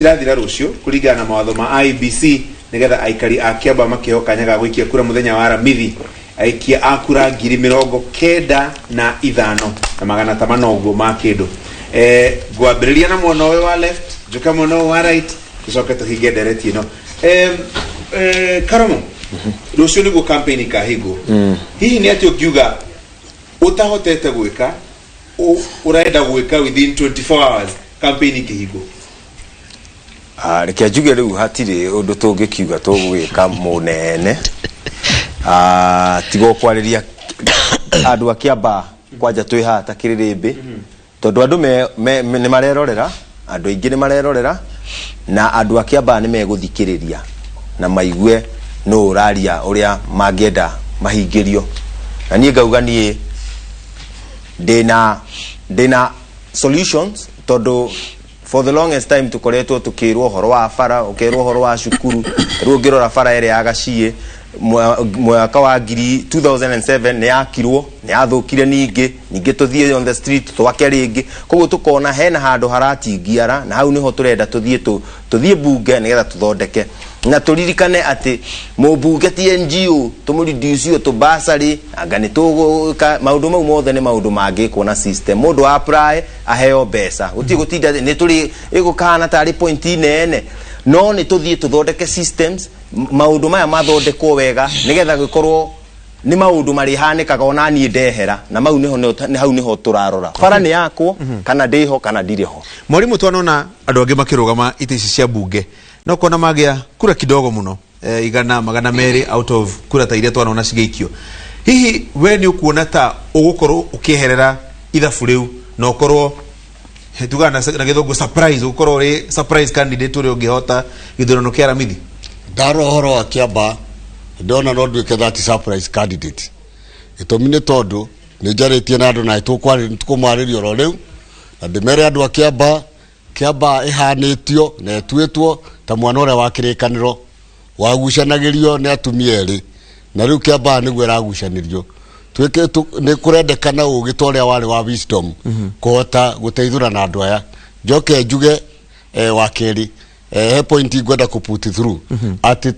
Irathira rũciũ kũringana na mawatho ma IEBC, nĩgetha aikari a Kĩambaa makĩheo kanya ga gũikia kura mũthenya wa Aramithi. Aikia a kura 95,500 ũguo ma kĩndũ. Ngwambĩrĩria na mwena ũyũ wa left, njoke mwena ũyũ wa right, tũcoke tũhinge ndereti ĩno. Karomo, rũciũ nĩguo campaign ikahingwo. Hihi nĩ atĩ ũngiuga ũtahotete gwĩka ũrenda gwĩka within 24 hours campaign ikĩhingwo? Ah, reke njuge rĩu hatirĩ ũndũ tũngĩkiuga tũgwĩka mũnene. Ah, tiga kwarĩria andũ a Kĩambaa kwanja twĩ haha ta kĩrĩrĩmbĩ, tondũ andũ nĩ marerorera, andũ aingĩ nĩ marerorera, na andũ a Kĩambaa nĩ megũthikĩrĩria na maigue nũ ũraria ũrĩa mangĩenda mahingĩrio. Na niĩ ngauga niĩ ndĩna solutions, tondũ for the longest time tukoretwo tukirwo ũhoro wa bara, ũkerwo ũhoro wa cukuru. Rĩu ũngĩrora bara ĩrĩa ya Gaciĩ mwaka wa ngiri 2007 nĩ yakirwo, nĩ yathũkire, ningĩ tũthiĩ on the street twake rĩngĩ. Koguo tũkona hena handũ haratingiara, na hau nĩho tũrenda tũthiĩ tũthiĩ bunge nĩgetha tũthondeke. Na tũririkane atĩ mũmbunge ti NGO tũmũreduce tũ bursary anga nĩ tũgũka. Maũndũ mau mothe nĩ maũndũ mangĩkwo na system, mũndũ apply aheo mbeca, gũtirĩ gũtinda nĩ tũrĩ ĩgũkahana tarĩ point nene. No nĩ tũthiĩ tũthondeke systems, maũndũ maya mathondekwo wega nĩgetha gĩkorwo nĩ maũndũ marĩhanĩkaga ona niĩ ndehera. Na mau nĩho nĩ hau nĩho tũrarora bara nĩ yakwo, kana ndĩho kana ndirĩ ho. Mwarimu, twanona andũ angĩ makĩrũgama itĩ ici cia bunge no kona magĩa kura kidogo mũno, 100, 200 out of kura ta iria twanona cigĩikio. Hihi we nĩ ũkuona ta ũgũkorwo ũkĩeherera ithabu rĩu na ũkorwo, tugaga na gĩthũngũ surprise, ũgũkorwo ũrĩ surprise candidate ũrĩa ũngĩhota gĩthurano kĩa Aramithi? Ndarora ũhoro wa Kĩamba, ndona no nduĩke that surprise candidate. Gĩtũmi nĩ tondũ nĩ njarĩtie na andũ na tũkũmarĩria oro rĩu, na ndĩmere andũ a Kĩamba, Kĩamba ĩhanĩtio na ĩtuĩtwo ta mwana ũrĩa wa kĩrĩkanĩro wagucanagĩrio nĩ atumia erĩ, na rĩu Kĩamba nĩguo ĩragucanĩrio. Tuĩke nĩ kũrendekana ũgĩ ta ũrĩa warĩ wa wisdom kũhota gũteithũra na andũ aya. Njoke njuge, wa kerĩ, he point ngwenda kũ put through atĩ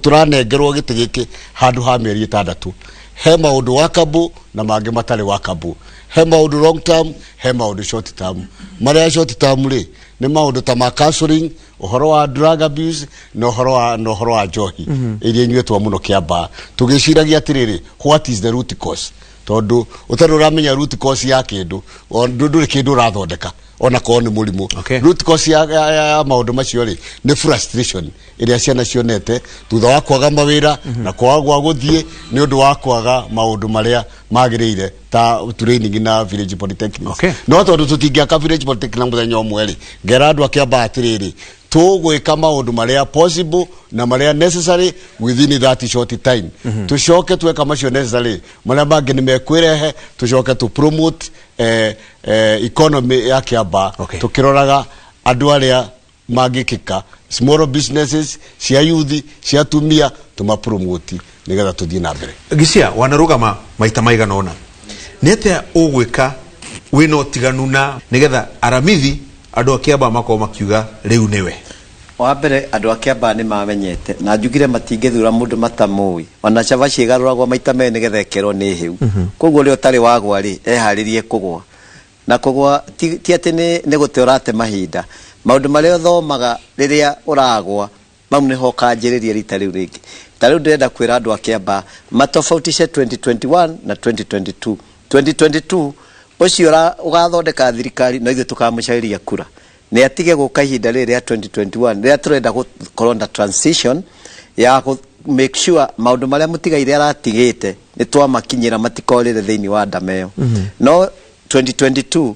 tũranengerwo gĩtĩ gĩkĩ handũ ha mĩeri 6. He maũndũ workable na mangĩ matarĩ workable, he maũndũ long term, he maũndũ short term. Marĩa short term rĩ, nĩ maũndũ ta ma counseling, ũhoro wa drug abuse na ũhoro wa njohi iria inyuĩtwo mũno Kĩambaa. Tũgĩciragia atĩrĩrĩ, what is the root cause? Tondũ ũtarĩ ũramenya root cause ya kĩndũ, ndũrĩ kĩndũ ũrathondeka ona korwo nĩ mũrimũ. Root cause ya maũndũ macio rĩ, nĩ frustration ĩrĩa ciana cionete thutha wa kwaga mawĩra na kwaga gwa gũthiĩ nĩ ũndũ wa kwaga maũndũ marĩa magĩrĩire ta training na village polytechnics. No tondũ tũtingĩaka village polytechnic na mũthenya ũmwe rĩ, ngera andũ a Kĩambaa atĩrĩrĩ, tũgwĩka maũndũ marĩa possible na marĩa necessary within that short time. Tũcoke tweka macio necessary, marĩa mangĩ nĩ mekwĩrehe. Tũcoke tũ promote economy ya Kĩambaa, tũkĩroraga andũ arĩa mangĩkĩka small businesses cia youth, cia atumia, tũmapromote nĩgetha tũthiĩ na mbere. Gicia, wanarũgama maita maigana ũna, nĩ atĩa ũgwĩka wĩna ũtiganu na nĩgetha Aramithi andũ a Kĩambaa makorwo makiuga rĩu nĩwe? Wa mbere, andũ a Kĩambaa nĩ mamenyete na njugire matingĩthura mũndũ matamũĩ. Ona cabaci ĩgarũragwo maita merĩ nĩgetha ĩkerwo nĩ hĩu. Koguo ũrĩa ũtarĩ wagwa rĩ, eharĩrie kũgwa. Na kũgwa ti atĩ nĩ gũte ũrate mahinda. Maũndũ marĩa ũthomaga rĩrĩa ũragwa, mau nĩho ũkanjĩrĩria rita rĩu rĩngĩ. Ta rĩu ndĩrenda kwĩra andũ a Kĩambaa matofautishe 2021 na 2022. 2022 ũcio ũgathondeka thirikari no ithuĩ tũkamũcarĩria kura, nĩ atige gũka ihinda rĩrĩ rĩa 2021 rĩrĩa tũrenda gũkorwo na transition ya make sure maũndũ marĩa mũtigaire aratigĩte nĩ twamakinyĩra, matikorĩre thĩinĩ wa ndama ĩyo. No 2022,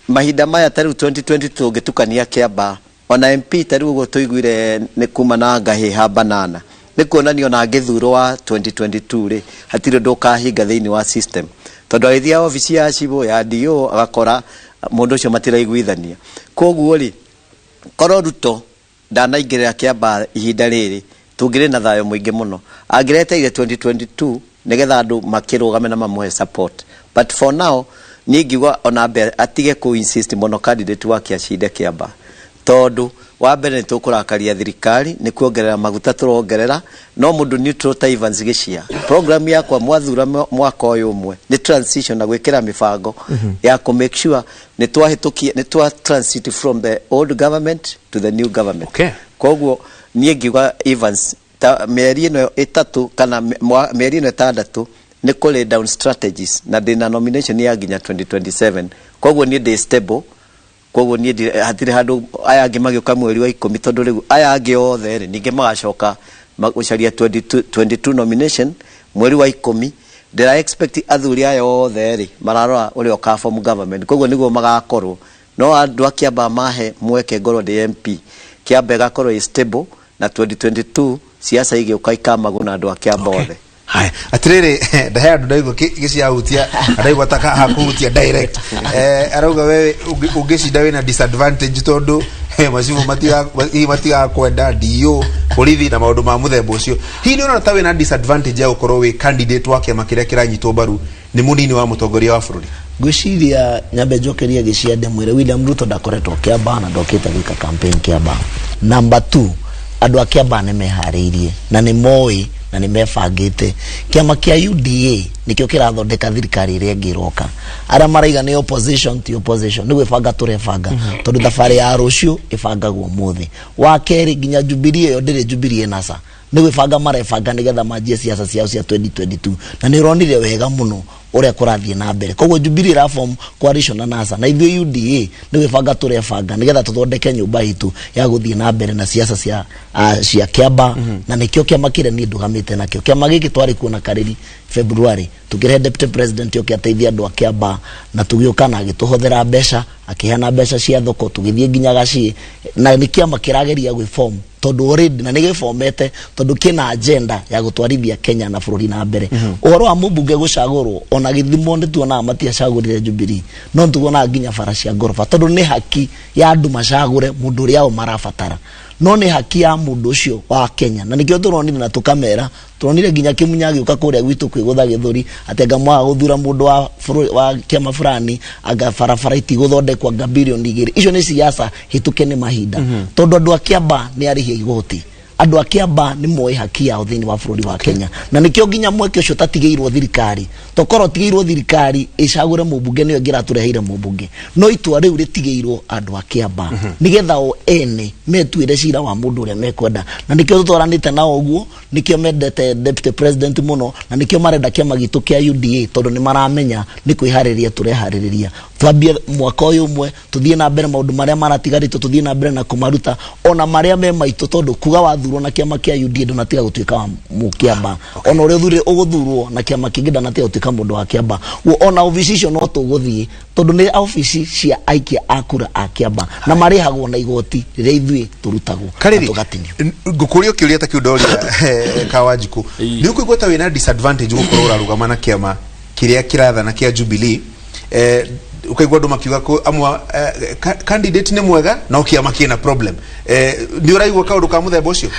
mahinda maya ta rĩu 2022 ũngĩtukania Kĩambaa ona MP, ta rĩu ũguo tũiguire nĩ kuma na ngahĩha banana, nĩ kuonania ona angĩthurwo wa 2022 rĩ, hatirĩ ũndũ ũkahinga thĩinĩ wa system, tondũ agĩthiĩ obici ya cibũ ya DO agakora mũndũ ũcio matiraiguithania. Koguo rĩ, korwo Ruto ndanaingĩrĩra Kĩambaa ihinda rĩrĩ, tũngĩrĩ na thayũ mũingĩ mũno. Angĩreteire 2022 nĩgetha andũ makĩrũgame na mamũhe support. But for now niĩ ngiuga ona ambe atige kũ insist mũno candidate wake acinde Kĩambaa. Tondu wa mbere nĩ tũkũrakaria thirikari nĩ kuongerera maguta tũrongerera, no mũndũ neutral ta Evans Gĩchia, program yakwa mwathura mwaka ũyũ ũmwe nĩ transition na gwĩkĩra mĩbango ya kũ make sure nĩ twahĩtũkia, nĩ twa transit from the old government to the new government. Koguo niĩ ngiuga Evans ta mĩeri ĩno 3 kana mĩeri ĩno 6 nĩ kũ lay down strategies na ndĩna nomination ya nginya 2027. Koguo niĩ ndĩ stable, koguo niĩ hatirĩ handũ aya angĩ magĩũka mweri wa 10, tondũ rĩu aya angĩ othe rĩ ningĩ magacoka gũcaria 22 nomination mweri wa 10. Ndĩra expect athuri aya othe rĩ mararora ũrĩa ũka form government, koguo nĩguo magakorwo no andũ a Kiambaa mahe mweke ngorwo ndĩ MP, Kiambaa ĩgakorwo ĩ stable na 2022 siasa igĩũka ikamaguna andũ a Kiambaa othe. Haya, atiriri, ndahe andu ndaigua giciahutia, ndaigua ta hakuhutia direct. Arauga wewe ungicinda wina disadvantage tondu macibu matigakwenda DO borithi na maundu ma muthemba ucio. Hihi ni urona ta wina disadvantage ya gukorwo wi candidate wa kiama kiria kiranyitwo mbaru ni munini wa mutongoria wa bururi? Ngwiciria nyambe njokerie Gĩchia ndĩmwĩre William Ruto ndakoretwo Kiambaa na ndokĩte gwĩka campaign Kiambaa. Number 2, andũ a Kiambaa nĩ meharĩirie na nĩ moĩ na nĩ mebangĩte. Kĩama kĩa UDA nĩkĩo kĩrathondeka thirikari ĩrĩa ĩngĩ ĩroka. Arĩa maraiga nĩ opposition ti opposition, nĩ gwĩbanga tũrebanga, tondũ thabarĩ ya rũciũ ĩbangagwo ũmũthĩ. Wa kerĩ, nginya Jubilee ĩyo ndĩrĩ Jubilee ĩna ca, nĩ gwĩbanga marebanga nĩgetha manjie siasa ciao cia 2022, na nĩ ũronire wega mũno ũrĩa kũrathiĩ na mbere. Koguo Jubilee ĩra form coalition na NASA, na ithuĩ UDA nĩ gwĩbanga tũrebanga nĩgetha tũthondeke nyũmba itũ ya gũthiĩ na mbere na siasa cia Kiambaa, na nĩkĩo kĩama kĩrĩa niĩ ndũgamĩte nakĩo. Kĩama gĩkĩ twarĩ kuo na Karĩri February, tũkĩrehe deputy president oke ateithie andũ a Kiambaa, na tũgĩũka na agĩtũhothera mbeca, akĩheana mbeca cia thoko, tũgĩthiĩ nginya Gaciĩ, na nĩ kĩama kĩrageria gwĩform tondũ already na nĩ gĩbomete tondũ kĩna agenda ya gũtwarithia Kenya na bũrũri na mbere. Ũhoro wa mũmbunge gũcagũrwo ona gĩthimo nĩ tuonaga matiacagũrire Jubilee, no nĩ tuonaga nginya bara cia ngoroba, tondũ nĩ haki ya andũ macagũre mũndũ ũrĩa o marabatara, no nĩ haki ya mũndũ ũcio wa Kenya, na nĩkĩo tũronire na tũkamera turonire nginya Kĩmunya agĩũka kũrĩa gwitũ kwĩgũtha gĩthũri atĩ anga mwaga gũthura mũndũ wa bũrũri wa kĩama fulani, anga barabara itigũthondekwo anga bilioni 2. Icio nĩ siasa hĩtũke nĩ mahinda, tondũ andũ a Kiambaa nĩ arĩhi a igoti, andũ a Kiambaa nĩ moĩ haki yao thĩinĩ wa bũrũri wa Kenya, na nĩkĩo nginya mweke ũcio ũtatigĩirwo thirikari. Tokorwo ũtigĩirwo thirikari ĩcagũre mũmbunge nĩyo ĩngĩratũreheire mũmbunge, no itua rĩu rĩtigĩirwo andũ a Kiambaa nĩgetha o ene metuĩre cira wa mũndũ ũrĩa mekwenda, na nĩkĩo tũtwaranĩte nao ũguo, nĩkĩo mendete deputy president mũno, na nĩkĩo marenda kĩama gitũ kĩa UDA, tondũ nĩ maramenya nĩ kwĩharĩrĩria tũreharĩrĩria. Twambie mwaka ũyũ ũmwe tũthiĩ na mbere maũndũ marĩa maratigarĩtwo tũthiĩ na mbere na kũmaruta ona marĩa me maitũ, tondũ kuga wathurwo na kĩama kĩa UDA ndũnatiga gũtuĩka wa Mũkĩamba, ona ũrĩa ũgũthurwo na kĩama kĩngĩ ndanatiga gũtuĩka mũndũ wa Kĩamba. Ona obici icio no tũgũthiĩ, tondũ nĩ obici cia aikia a kura a Kĩamba na marĩhagwo na igoti rĩrĩa ithuĩ tũrutagwo na tũgatinio. Ngũkũria kĩũria ta kĩu ndoria Kawanjikũ, nĩ ũkũigua ta wĩna disadvantage gũkorwo ũrarũgama na kĩama kĩrĩa kĩrathana kĩa Jubilee? Ukaigua andũ makiuga amwe candidate nĩ mwega no kĩama kĩna problem. Nĩ ũraigua kaũndũ ka mũthemba ũcio?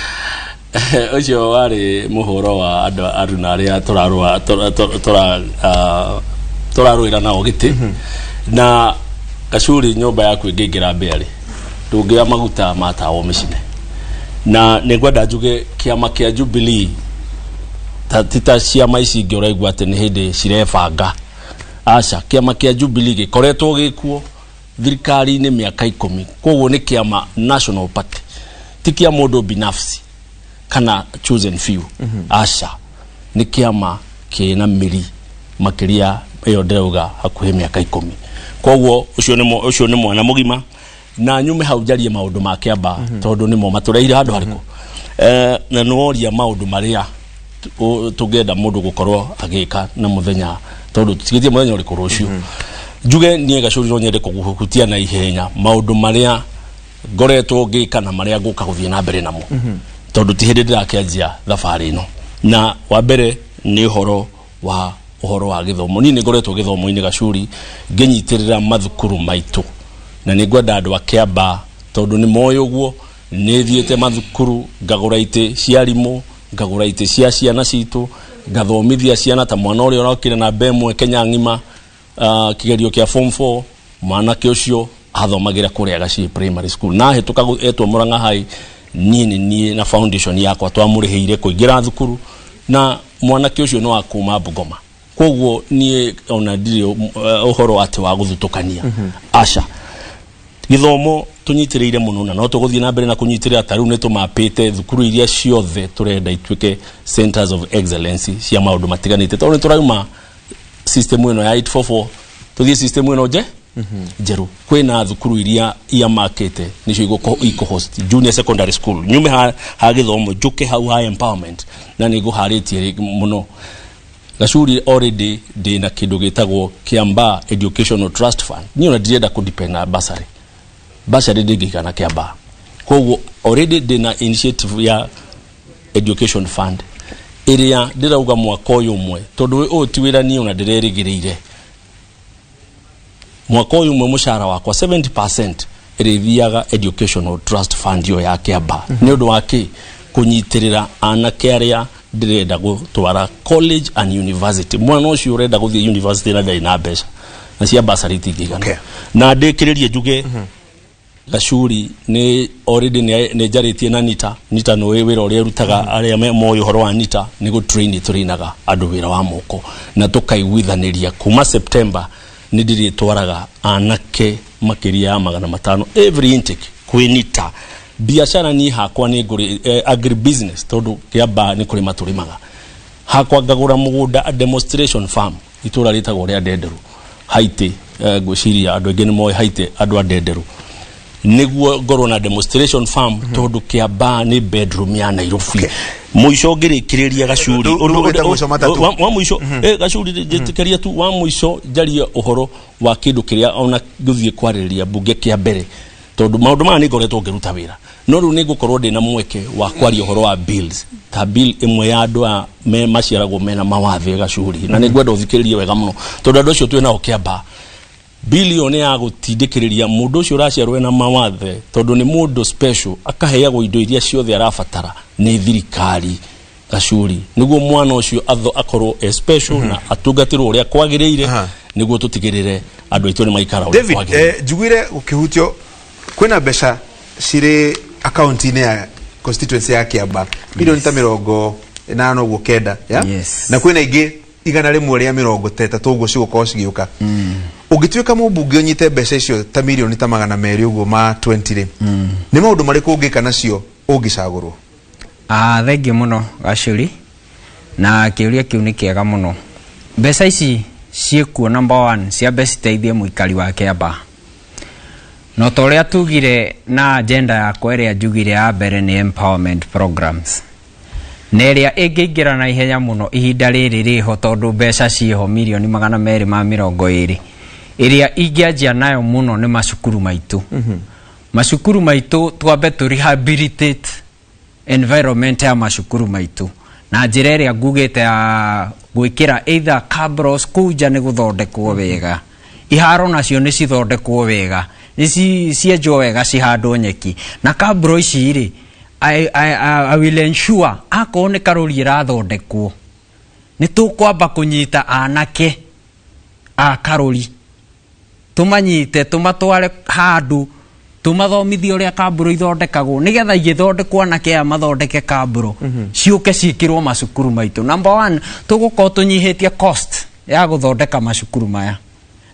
Ũcio warĩ mũhũro wa andũ aruna arĩa tũrarũĩra nao gĩtĩ. Na Gacuri, nyũmba yaku ĩngĩingĩra mbĩa rĩ, ndũngĩoya maguta ma tawa ũmĩcine. Na nĩ ngwenda njuge kĩama kĩa Jubilee ti ta ciama ici ingĩ ũraigua atĩ nĩ hĩndĩ cirebanga. Aca, kĩama kĩa Jubilee gĩkoretwo gĩkuo thirikari-inĩ mĩaka 10, koguo nĩ kĩama national party, ti kĩa mũndũ binafsi kana chosen few. Aca, nĩ kĩama kĩna mĩri makĩria ĩyo ndĩrauga hakuhĩ mĩaka 10, koguo ũcio nĩ mwana mũgima. Na nyume hau njarie maũndũ ma Kĩambaa, tondũ nĩmo matũreire handũ harĩkũ. Na nĩworia maũndũ marĩa tũngĩenda mũndũ gũkorwo agĩka na mũthenya, tondũ tũtigĩtie mũthenya ũrĩkũ rũciũ. Njuge niĩ Gacũri no nyende kũhutia na ihenya maũndũ marĩa ngoretwo ngĩka na marĩa ngũka gũthiĩ na mbere namo, tondũ ti hĩndĩ ndĩrakĩanjia thabarĩ ĩno. Na wa mbere nĩ ũhoro wa gĩthomo. Niĩ nĩ ngoretwo gĩthomo-inĩ Gacuri ngĩnyitĩrĩra mathukuru maitũ, na nĩ ngwenda andũ a Kĩambaa, tondũ nĩ moĩ ũguo, nĩ thiĩte mathukuru ngagũra itĩ cia arimũ, ngagũra itĩ cia ciana citũ, ngathomithia ciana ta mwana ũrĩa ũrokire namba 1 Kenya ng'ima, kĩgerio kĩa form 4, mwanake ũcio Athomagĩra kũrĩa Gaciĩ Primary School na ahĩtũka etwo Murang'a High. Niĩ nĩ niĩ na foundation yakwa twamũrĩhĩire kũingĩra thukuru, na mwanake ũcio nĩ wa kuma Bungoma. Koguo niĩ ona ndirĩ ũhoro atĩ wa gũthutũkania, aca. Gĩthomo tũnyitĩrĩire mũno na no tũgũthiĩ na mbere na kũnyitĩrĩra. Ta rĩu nĩ tũmapĩte thukuru iria ciothe tũrenda ituĩke centers of excellence cia maũndũ matiganĩte, tondũ nĩ tũrauma system ĩno ya 844 tũthiĩ system ĩno nje njerũ. Kwĩna thukuru iria iamakĩte nĩcio ikũ-host junior secondary school. Nyume ha gĩthomo njũke hau ha empowerment, na nĩ ngũharĩtie mũno Gacuri. Already ndĩna kĩndũ gĩtagwo Kiambaa Educational Trust Fund. Niĩ ona ndirenda kũ-depend na bursary. Bursary ndĩngĩigana Kiambaa. Koguo already ndĩna initiative ya education fund ĩrĩa ndĩrauga mwaka ũyũ ũmwe, tondũ ũyũ ti wĩra niĩ ona ndĩrerĩgĩrĩire, mwaka ũyũ ũmwe mũcara wakwa 70% ĩrĩthiaga educational trust fund ĩyo ya Kiambaa. Nĩ ũndũ wa kĩ? Kũnyitĩrĩra anake arĩa ndĩrenda gũtwara college and university. Mwana ũcio ũrenda gũthiĩ university na ndarĩ na mbeca na cia bursary itingĩigana. Na ndĩkĩrĩrie njuge, Gacuri, nĩ already nĩ njarĩtie na Nita. Nita nĩ wĩra ũrĩa ĩrutaga. Arĩa me moĩ ũhoro wa Nita, nĩ gũ-train tũrainaga andũ wĩra wa moko, na tũkaiguithanĩria kuma September nĩ ndĩrĩtwaraga anake makĩria ya 500 every intake kwĩ Nita. Biacara niĩ hakwa nĩ ngũrĩ agribusiness, tondũ Kĩambaa nĩ kũrĩma tũrĩmaga. Hakwa ngagũra mũgũnda, a demonstration farm, itũra rĩtagwo rĩa Ndenderu Haiti. Ngwĩciria andũ aingĩ nĩ moĩ Haiti, andũ a Ndenderu, nĩguo ngorwo na demonstration farm, tondũ Kĩambaa nĩ bedroom ya Nairobi. Mũico ngĩrĩkĩrĩria, Gacuri, Rĩu ũgĩte mũico matatũ. Wa mũico, Gacuri, njĩtĩkĩria tu wa mũico njarie ũhoro wa kĩndũ kĩrĩa ona ngũthiĩ kwarĩrĩria mbunge kĩa mbere, tondũ maũndũ maya nĩ ngoretwo ngĩruta wĩra, no rĩu nĩ ngũkorwo ndĩna mweke wa kwaria ũhoro wa bills, ta bill ĩmwe ya andũ a me maciaragwo mena mawathe. Gacuri, na nĩ ngwenda ũthikĩrĩrie wega mũno, tondũ andũ acio twĩ nao Kĩambaa, bill ĩyo nĩ ya gũtindĩkĩrĩria mũndũ ũcio ũraciarwo ena mawathe, tondũ nĩ mũndũ special, akaheagwo indo iria ciothe arabatara nĩ thirikari, Gacuri, nĩguo mwana ũcio akorwo e special na atungatĩrwo ũrĩa kwagĩrĩire, nĩguo tũtigĩrĩre andũ aitũ nĩ maikara ũrĩa David, kwagĩrĩire. Njiguire gũkĩhutio kwĩna mbeca cirĩ akaunti-inĩ ya constituency ya Kiamba, milioni ta 89 ũguo kenda ya? Yes. Na kwĩna ingĩ 133 ũguo cigũkorwo cigĩũka. Ũngĩtuĩka mũmbunge ũnyite mbeca icio ta milioni ta 200 ũguo ma 20 rĩ, nĩ maũndũ marĩkũ ũngĩka nacio ũngĩcagũrwo? Ah, thengiũ mũno Gacuri, na kĩũria kĩu nĩ kĩega mũno. Mbeca ici ciĩkuo, number one, ciambe citeithie mũikari wa Kĩambaa. No ta ũrĩa tugire na agenda yakwa ĩrĩa njugire ya mbere nĩ empowerment programs, na ĩrĩa ĩngĩingĩra na ihenya mũno ihinda rĩrĩ rĩho, tondũ mbeca ciĩho milioni 220, ĩrĩa ingĩanjia nayo mũno nĩ macukuru maitũ. Macukuru maitũ twambe tũ rehabilitate environment ya macukuru maitũ na njĩra ĩrĩa ngugĩte ya gwĩkĩra either cabros kũu nja nĩ gũthondekwo wega, iharo nacio nĩ cithondekwo wega, nĩ cienjwo wega, cihandwo nyeki. Na cabro ici rĩ, I will ensure akorwo nĩ karũri ĩrathondekwo, nĩ tũkwamba kũnyita anake a karũri, tũmanyite, tũmatware handũ, tũmathomithie ũrĩa kambũro ithondekagwo, nĩgetha igĩthondekwo anake aya mathondeke kambũro ciũke ciĩkĩrwo macukuru maitũ. Number one, tũgũkorwo tũnyihĩtie cost ya gũthondeka macukuru maya.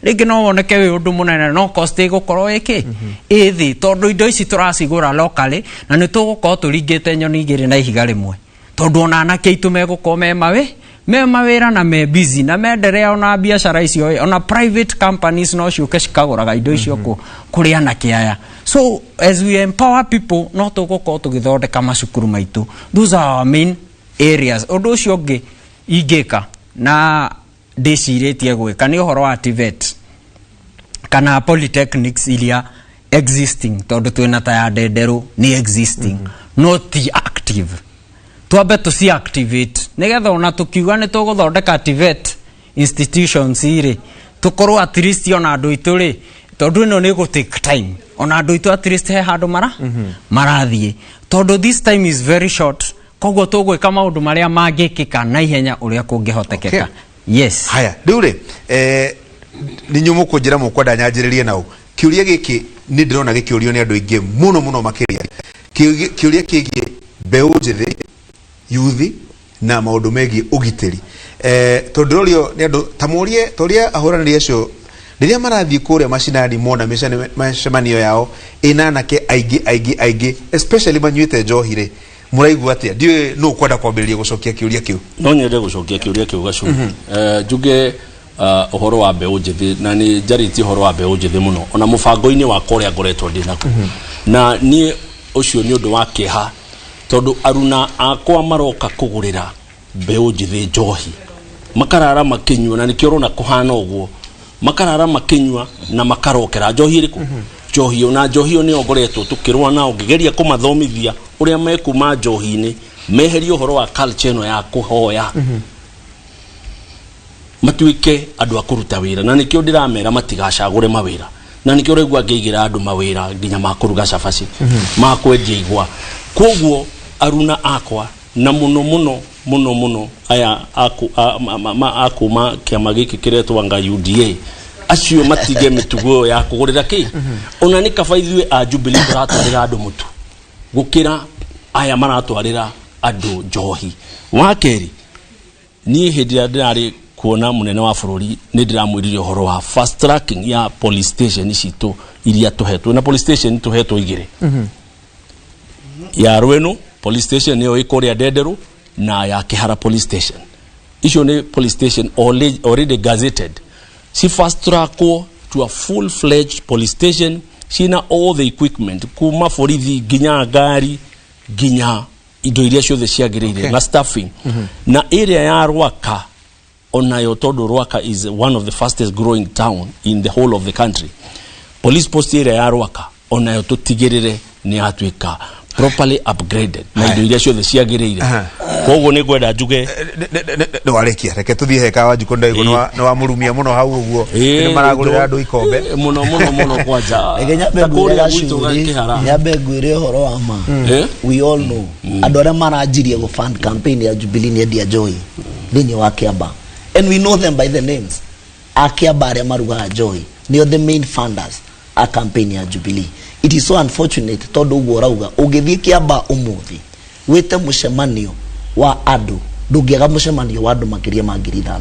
Rĩngĩ no woneke wĩ ũndũ mũnene, no cost ĩgũkorwo ĩkĩ ĩ thĩ, tondũ indo ici tũracigũra locally, na nĩ tũgũkorwo tũringĩte nyoni igĩrĩ na ihiga rĩmwe, tondũ ona anake aitũ megũkorwo me mawĩra na me busy na menderea ona biacara icio ĩ, ona private companies no ciũke cikagũraga indo icio kũrĩ anake aya. So as we empower people, no tũgũkorwo tũgĩthondeka macukuru maitũ. Those are our main areas. Ũndũ ũcio ũngĩ ingĩka na ndĩcirĩtie gwĩka nĩ ũhoro wa TVET kana polytechnics iria existing, tondũ twĩna ta ya Ndenderũ nĩ existing, no ti active. Twambe tũci activate, nĩgetha ona tũkiuga nĩ tũgũthondeka TVET institutions rĩ, tũkorwo at least ona andũ aitũ rĩ, tondũ ĩno nĩ gũ take time, ona andũ aitũ at least he handũ marathiĩ, tondũ this time is very short. Koguo tũgwĩka maũndũ marĩa mangĩkĩka na ihenya ũrĩa kũngĩhotekeka. Yes. Haya, rĩu rĩ, nĩ inyuĩ mũkũnjĩra mũkwenda nyanjĩrĩrie nao kĩũria gĩkĩ. Nĩ ndĩrona gĩkĩũrio nĩ andũ aingĩ mũno mũno makĩria, kĩũria kĩgiĩ mbeũ njĩthĩ, yuthi na maũndũ megiĩ ũgitĩri, tondũ ndĩrorio nĩ andũ ta morie toria ahũranĩri acio rĩrĩa marathiĩ kũrĩa macinani mona mĩcemanio yao ĩna anake aingĩ aingĩ aingĩ, especially manyuĩte njohi rĩ, mũraigua atĩa? Ndiũĩ nũ ũkwenda kwambĩrĩria gũcokia kĩũria kĩu. No nyende gũcokia kĩũria kĩu, Gacũ. Njuge ũhoro wa mbeũ njĩthĩ, na nĩ njarĩtie ũhoro wa mbeũ njĩthĩ mũno ona mũbango-inĩ wakwa ũrĩa ngoretwo ndĩ naguo, na niĩ ũcio nĩ ũndũ wa kĩeha tondũ aruna akwa maroka kũgũrĩra mbeũ njĩthĩ njohi, makarara makĩnyua, na nĩkĩo ũrona kũhana ũguo, makarara makĩnyua na makarokera njohi ĩrĩkũ? Njohi ĩyo. Na njohi ĩyo nĩyo ngoretwo tũkĩrũa nao, ngĩgeria kũmathomithia ũrĩa mekuma njohi-inĩ, meherie ũhoro wa culture ĩno ya kũhoya, matuĩke andũ a kũruta wĩra. Na nĩkĩo ndĩramera matigacagũre mawĩra, na nĩkĩo ũraigua ngĩigĩra andũ mawĩra nginya ma kũruga cabaci, ma kwendia igwa. Koguo aruna akwa, na mũno mũno mũno mũno aya a kuma kĩama gĩkĩ kĩretwo anga UDA, acio matige mĩtugo ĩyo ya kũgũrĩra kĩ. Ona nĩ kaba ithuĩ a Jubilee tũratwarĩra andũ mũtu gũkĩra aya maratwarĩra andũ njohi. Wa kerĩ, niĩ hĩndĩ ĩrĩa ndĩrarĩ kuona mũnene wa bũrũri, nĩ ndĩramwĩrire ũhoro wa fast tracking ya police station citũ iria tũhetwo. Na police station tũhetwo igĩrĩ, ya Rwenu police station nĩyo ĩ kũrĩa Ndenderũ, na ya Kĩhara police station. Icio nĩ police station already gazetted, si fast trackwo to a full fledged police station cina all the equipment, kuma borithi nginya ngari nginya indo iria ciothe ciagĩrĩire na staffing. Na area ya Rwaka onayo, tondũ Rwaka is one of the fastest growing town in the whole of the country, police post area ya Rwaka onayo tũtigĩrĩre nĩ yatuĩka properly upgraded na indo iria ciothe ciagĩrĩire. Koguo nĩ ngwenda njuge Nĩ warĩkia, reke tũthiĩ heka wa njukũ. Ndaigua nĩ wamũrumia mũno hau ũguo, nĩ maragũrĩra andũ ikombe. Mũno mũno mũno kwanja. Reke nyambe Ta ngwĩre kũrĩa gwitũ Gacuri, Kĩhara. nyambe ngwĩre ũhoro wa ma. Eh? We all know andũ arĩa maranjirie gũ fund campaign ya Jubilee nĩ endia njohi thĩinĩ wa Kiambaa, and we know them by the names. A Kiambaa arĩa marugaga njohi nĩo the main funders a campaign ya Jubilee. It is so unfortunate tondũ ũguo ũrauga, ũngĩthiĩ Kiambaa ũmũthĩ wĩte mũcemanio wa andũ, ndũngĩaga mũcemanio wa andũ makĩria ma 5,000.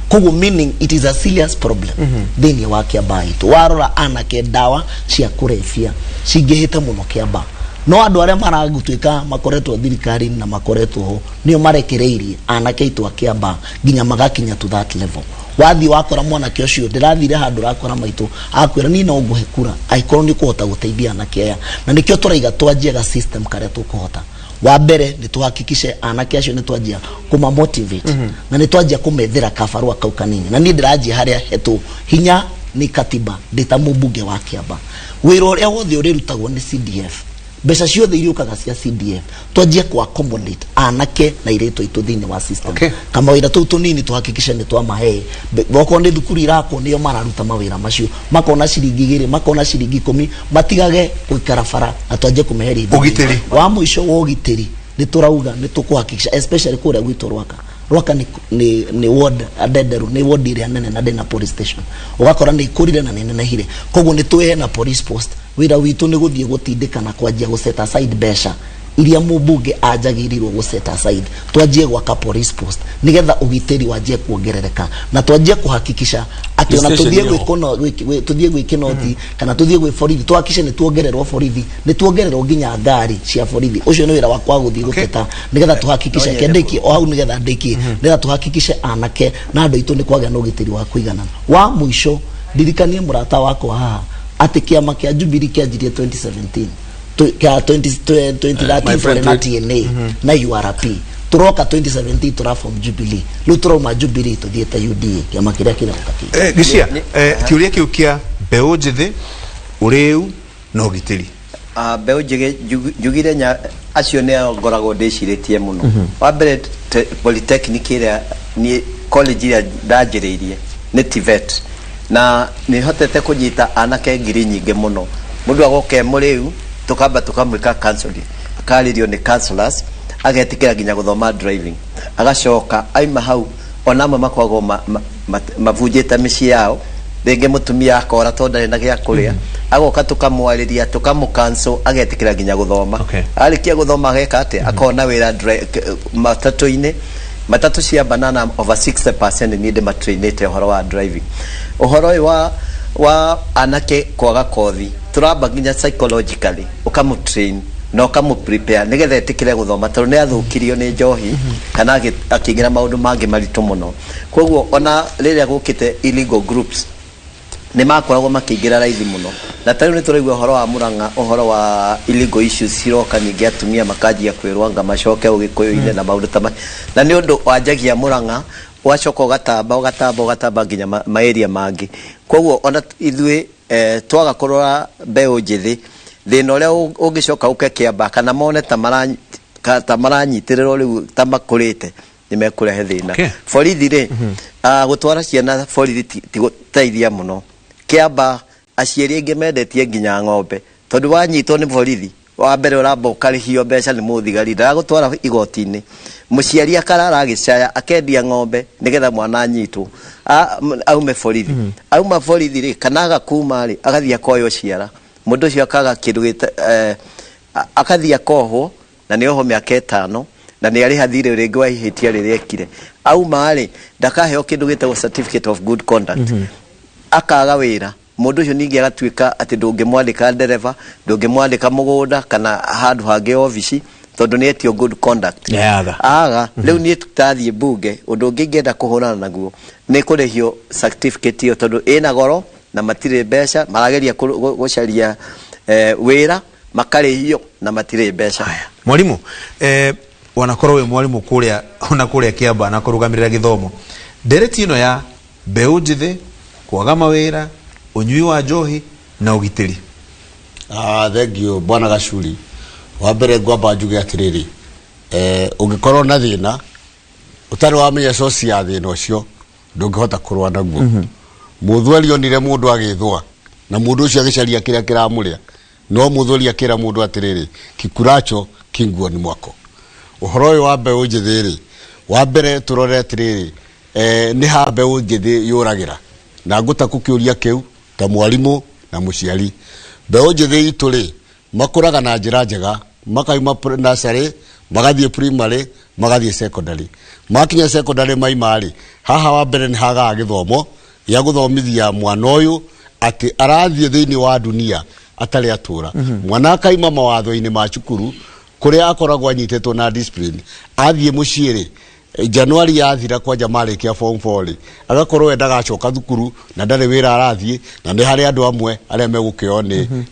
Koguo meaning it is a serious problem thĩinĩ wa Kiambaa itũ. Warora anake, ndawa cia kũrebia cingĩhĩte mũno Kiambaa, no andũ arĩa maragũtuĩka makoretwo thirikari-inĩ na makoretwo ho nĩo marekereirie anake aitũ a Kiambaa nginya magakinya to that level. Wathiĩ wakora mwanake ũcio, ndĩrathire handũ rakora maitũ akwĩra, "Niĩ no ngũhe kura angĩkorwo nĩ ũkũhota gũteithia anake aya." Na nĩkĩo tũraiga twanjie ga system karĩa tũkũhota. Wa mbere nĩ tuhakikishe anake acio nĩ twanjia kũma motivate na nĩ twanjia kũmethera kabarũa kau kanini. Na niĩ ndĩranjia harĩa hetwo hinya nĩ katiba ndĩ ta mũmbunge wa Kiambaa, wĩra ũrĩa wothe ũrĩrutagwo nĩ CDF, mbeca ciothe iriũkaga cia CDF, twanjie ku accommodate anake na airĩtu aitũ thĩinĩ wa system. Kamawĩra tũu tũnini tuhakikishe nĩ twamahe. Okorwo nĩ thukuru irakwo, nĩo mararuta mawĩra macio, makona ciringi 2, makona ciringi 10, matigage gũikara bara, na twanjie kũmeheria indo. Ũgitĩri. Wa mũico wa ũgitĩri, nĩ tũrauga nĩ tũkũhakikisha, especially kũrĩa gwitũ Rwaka. Rwaka nĩ ward, Ndenderu nĩ ward ĩrĩa nene na ndĩna police station, ũgakora nĩ ikũrire na nĩ nenehire. Koguo nĩ twĩhe na police post. Wĩra witũ nĩ gũthiĩ gũtindĩka na kwanjia gũ set aside mbeca iria mũmbunge anjagĩrĩirwo gũ set aside, twanjie gwaka police post nĩgetha ũgitĩri wanjie kuongerereka, na twanjie kũhakikisha atĩ ona Station tũthiĩ ĩyo. tũthiĩ gwĩ kĩnoti kana tũthiĩ gwĩ borithi, tuhakikishe nĩ tuongererwo borithi, nĩ tuongererwo nginya ngari cia borithi. Ũcio nĩ wĩra wakwa wa gũthiĩ gũteta nĩgetha tuhakikishe No ke nyende ndĩkie o hau, nĩgetha ndĩkie, nĩgetha tuhakikishe anake na andũ aitũ nĩ kwagĩa na ũgitĩri wa kũiganana. Wa mũico, ndirikanie mũrata wakwa haha atĩ kĩama kĩa Jubilee kĩanjirie 2017, kĩa 2013 My friend, tũrĩ na TNA na URP. Tũroka 2017 tũraform Jubilee, rĩu tũrauma Jubilee tũthiĩte UDA, kĩama kĩrĩa kĩroka kĩngĩ. Gĩcia, kĩũria kĩu kĩa mbeũ njĩthĩ, ũrĩu na ũgitĩri. Ah, mbeũ njĩthĩ, njugire nya acio nĩo ngoragwo ndĩcirĩtie mũno. Wa mbere, polytechnic ĩrĩa niĩ, college ĩrĩa ndanjĩrĩirie nĩ TVET, na nĩ hotete kũnyita anake ngiri nyingĩ mũno. Mũndũ agoka e mũrĩu, tũkamba tũkamwĩka counseling, akarĩrio nĩ counselors, agetĩkĩra nginya gũthoma driving, agacoka aima hau. Ona amwe makoragwo mabunjĩte mĩciĩ yao. Rĩngĩ mũtumia akora tondũ ndarĩ na gĩa kũrĩa, agoka tũkamwarĩria, tũkamũkanso, agetĩkĩra nginya gũthoma. Arĩkia gũthoma ageka atĩa? Akona wĩra matatũ-inĩ. Matatũ cia banana over 60% niĩ ndĩmatrainĩte ũhoro wa driving. Ũhoro ũyũ wa anake kwaga kothi, tũramba nginya psychologically ũkamũtrain na ũkamũ-prepare nĩgetha etĩkĩre gũthoma, tondũ nĩ athũkirio nĩ njohi kana akĩingĩra maũndũ mangĩ maritũ mũno. Koguo ona rĩrĩa gũkĩte illegal groups, nĩ makoragwo makĩingĩra raithi mũno. Na ta rĩu nĩ tũraigua ũhoro wa Murang'a, ũhoro wa illegal issues ciroka nyingĩ, atumia makanjia kwĩrwo anga macoke ũgĩkũyũ-inĩ na maũndũ ta macio. Na nĩ ũndũ wanjagia Murang'a, ũgacoka ũgatamba, ũgatamba, ũgatamba nginya ma area mangĩ. Koguo ona ithuĩ twaga kũrora mbeũ njĩthĩ, thĩna ũrĩa ũngĩcoka ũke Kĩamba kana mone ta ta maranyitĩrĩrwo rĩu ta makũrĩte, nĩ mekũrehe thĩna. Borithi rĩ, gũtwara ciana borithi ti gũteithia mũno. Kĩamba aciari aingĩ mendetie nginya ng'ombe, tondũ wanyitwo nĩ borithi, wa mbere ũramba ũkarĩhio mbeca nĩ mũthigari, ndaragũtwara igoti-inĩ. Mũciari akarara agĩcaya, akendia ng'ombe nĩgetha mwana anyitwo, aume borithi. Auma borithi rĩ, kana agakuma rĩ, agathiĩ akoywo ciara. Mũndũ ũcio akaga kĩndũ gĩta akathiĩ akohwo, na nĩ oho mĩaka 5, na nĩ arĩha thirĩ rĩngĩ wa ihĩtia rĩrĩa ekire. Auma rĩ, ndakaheo kĩndũ gĩtagwo certificate of good conduct. Akaga wĩra. Mũndũ ũcio ningĩ agatuĩka atĩ ndũngĩmwandĩka ndereba, ndũngĩmwandĩka mũgũnda kana handũ hangĩ obici, tondũ nĩ etio good conduct. Nĩaga. Aga. Rĩu niĩ tũtathiĩ mbunge, ũndũ ũngĩ ingĩenda kũhũrana naguo nĩ kũrĩhio certificate ĩyo, tondũ ĩna goro na matirĩ mbeca. Marageria gũcaria wĩra, makarĩhio na matirĩ mbeca. Mwarimu, wanakorwo wĩ mwarimu kũrĩa ona kũrĩa Kĩamba na kũrũgamĩrĩra gĩthomo, ndereti ĩno ya mbeũ njĩthĩ kwaga mawĩra, ũnyui wa njohi na ũgitĩri. Ah, thank you, bwana Gacuri. Wa mbere ngwamba njuge atĩrĩrĩ, ũngĩkorwo na thĩna ũtarĩ wamenya source ya thĩna ũcio, ndũngĩhota kũrũa naguo. Mũthweri onire mũndũ agĩthũa na mũndũ ũcio agĩcaria kĩrĩa kĩramũrĩa, no mũthweri akĩra mũndũ atĩrĩrĩ, kikuracho kinguoni mwako. Ũhoro ũyũ wa mbeũ njĩthĩ rĩ, wa mbere tũrore atĩrĩrĩ, nĩ ha mbeũ njĩthĩ yũragĩra? Na ngũta kũkĩũria kĩu ta mwarimũ na mũciari. Mbeũ njĩthĩ itũ rĩ, makũraga na njĩra njega, makauma nursery, magathiĩ primary, magathiĩ secondary. Makinya secondary maima rĩ, haha wa mbere nĩ hagaga gĩthomo gĩa gũthomithia mwana ũyũ atĩ arathiĩ thĩinĩ wa dunia atarĩ atũra. Mwana akaima mawatho-inĩ ma cukuru kũrĩa akoragwo anyitĩtwo na discipline, athiĩ mũciĩ rĩ, Januari yathira kwanja marĩkia form 4 rĩ, agakorwo we ndagacoka thukuru na ndarĩ wĩra arathiĩ, na nĩ harĩ andũ amwe arĩa megũkĩo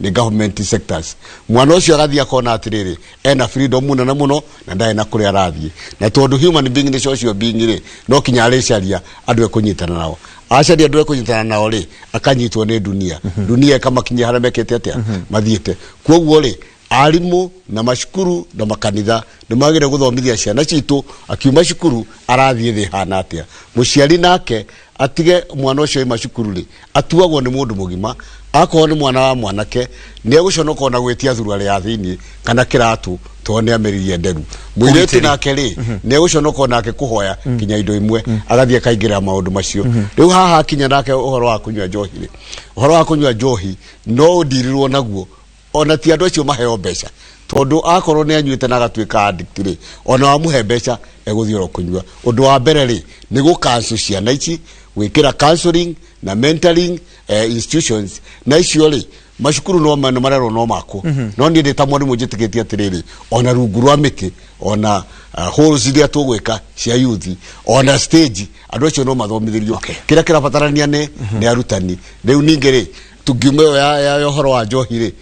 nĩ government sectors. Mwana ũcio agathiĩ akona atĩrĩrĩ, ena freedom nene mũno na ndarĩ na kũrĩa arathiĩ. Na tondũ human being nĩ social being rĩ, no kinya arĩcaria andũ ekũnyitana nao. Acaria andũ ekũnyitana nao rĩ, akanyitwo nĩ dunia. Dunia ĩkamakinyia harĩa mekĩte atĩa, mathiĩte. Koguo rĩ, arimũ na macukuru na makanitha nĩ magĩrĩire gũthomithia ciana citũ akiuma cukuru arathiĩ thĩ hana atĩa. Mũciari nake atige mwana ũcio aima cukuru rĩ, atuagwo nĩ mũndũ mũgima. Akorwo nĩ mwana wa mwanake, nĩ egũconoka ona gwĩtia thuruarĩ ya thĩiniĩ kana kĩratũ, tondũ nĩ ameririe nderu. Mũirĩtu nake rĩ, nĩ egũconoka onake kũhoya kinya indo imwe, agathiĩ akaingĩrĩra maũndũ macio. Rĩu haha akinya nake ũhoro wa kũnyua njohi rĩ, ũhoro wa kũnyua njohi no ũndirirwo naguo, ona ti andũ acio maheo mbeca, tondũ akorwo nĩ anyuĩte na agatuĩka addict rĩ, ona wamũhe mbeca egũthiĩ oro kũnyua. Ũndũ wa mbere rĩ, nĩ gũcancel ciana ici, gwĩkĩra counseling na mentoring institutions. Na icio rĩ, macukuru no nĩ marerwo no makwo, no niĩ ndĩ ta mwarimũ njĩtĩkĩtie atĩrĩrĩ, ona rungu rwa mĩtĩ, ona halls iria tũgwĩka cia youth, ona stage, andũ acio no mathomithĩrio. Kĩrĩa kĩrabatarania nĩ arutani. Rĩu ningĩ rĩ, tũngiuma ĩyo ya ũhoro wa njohi rĩ,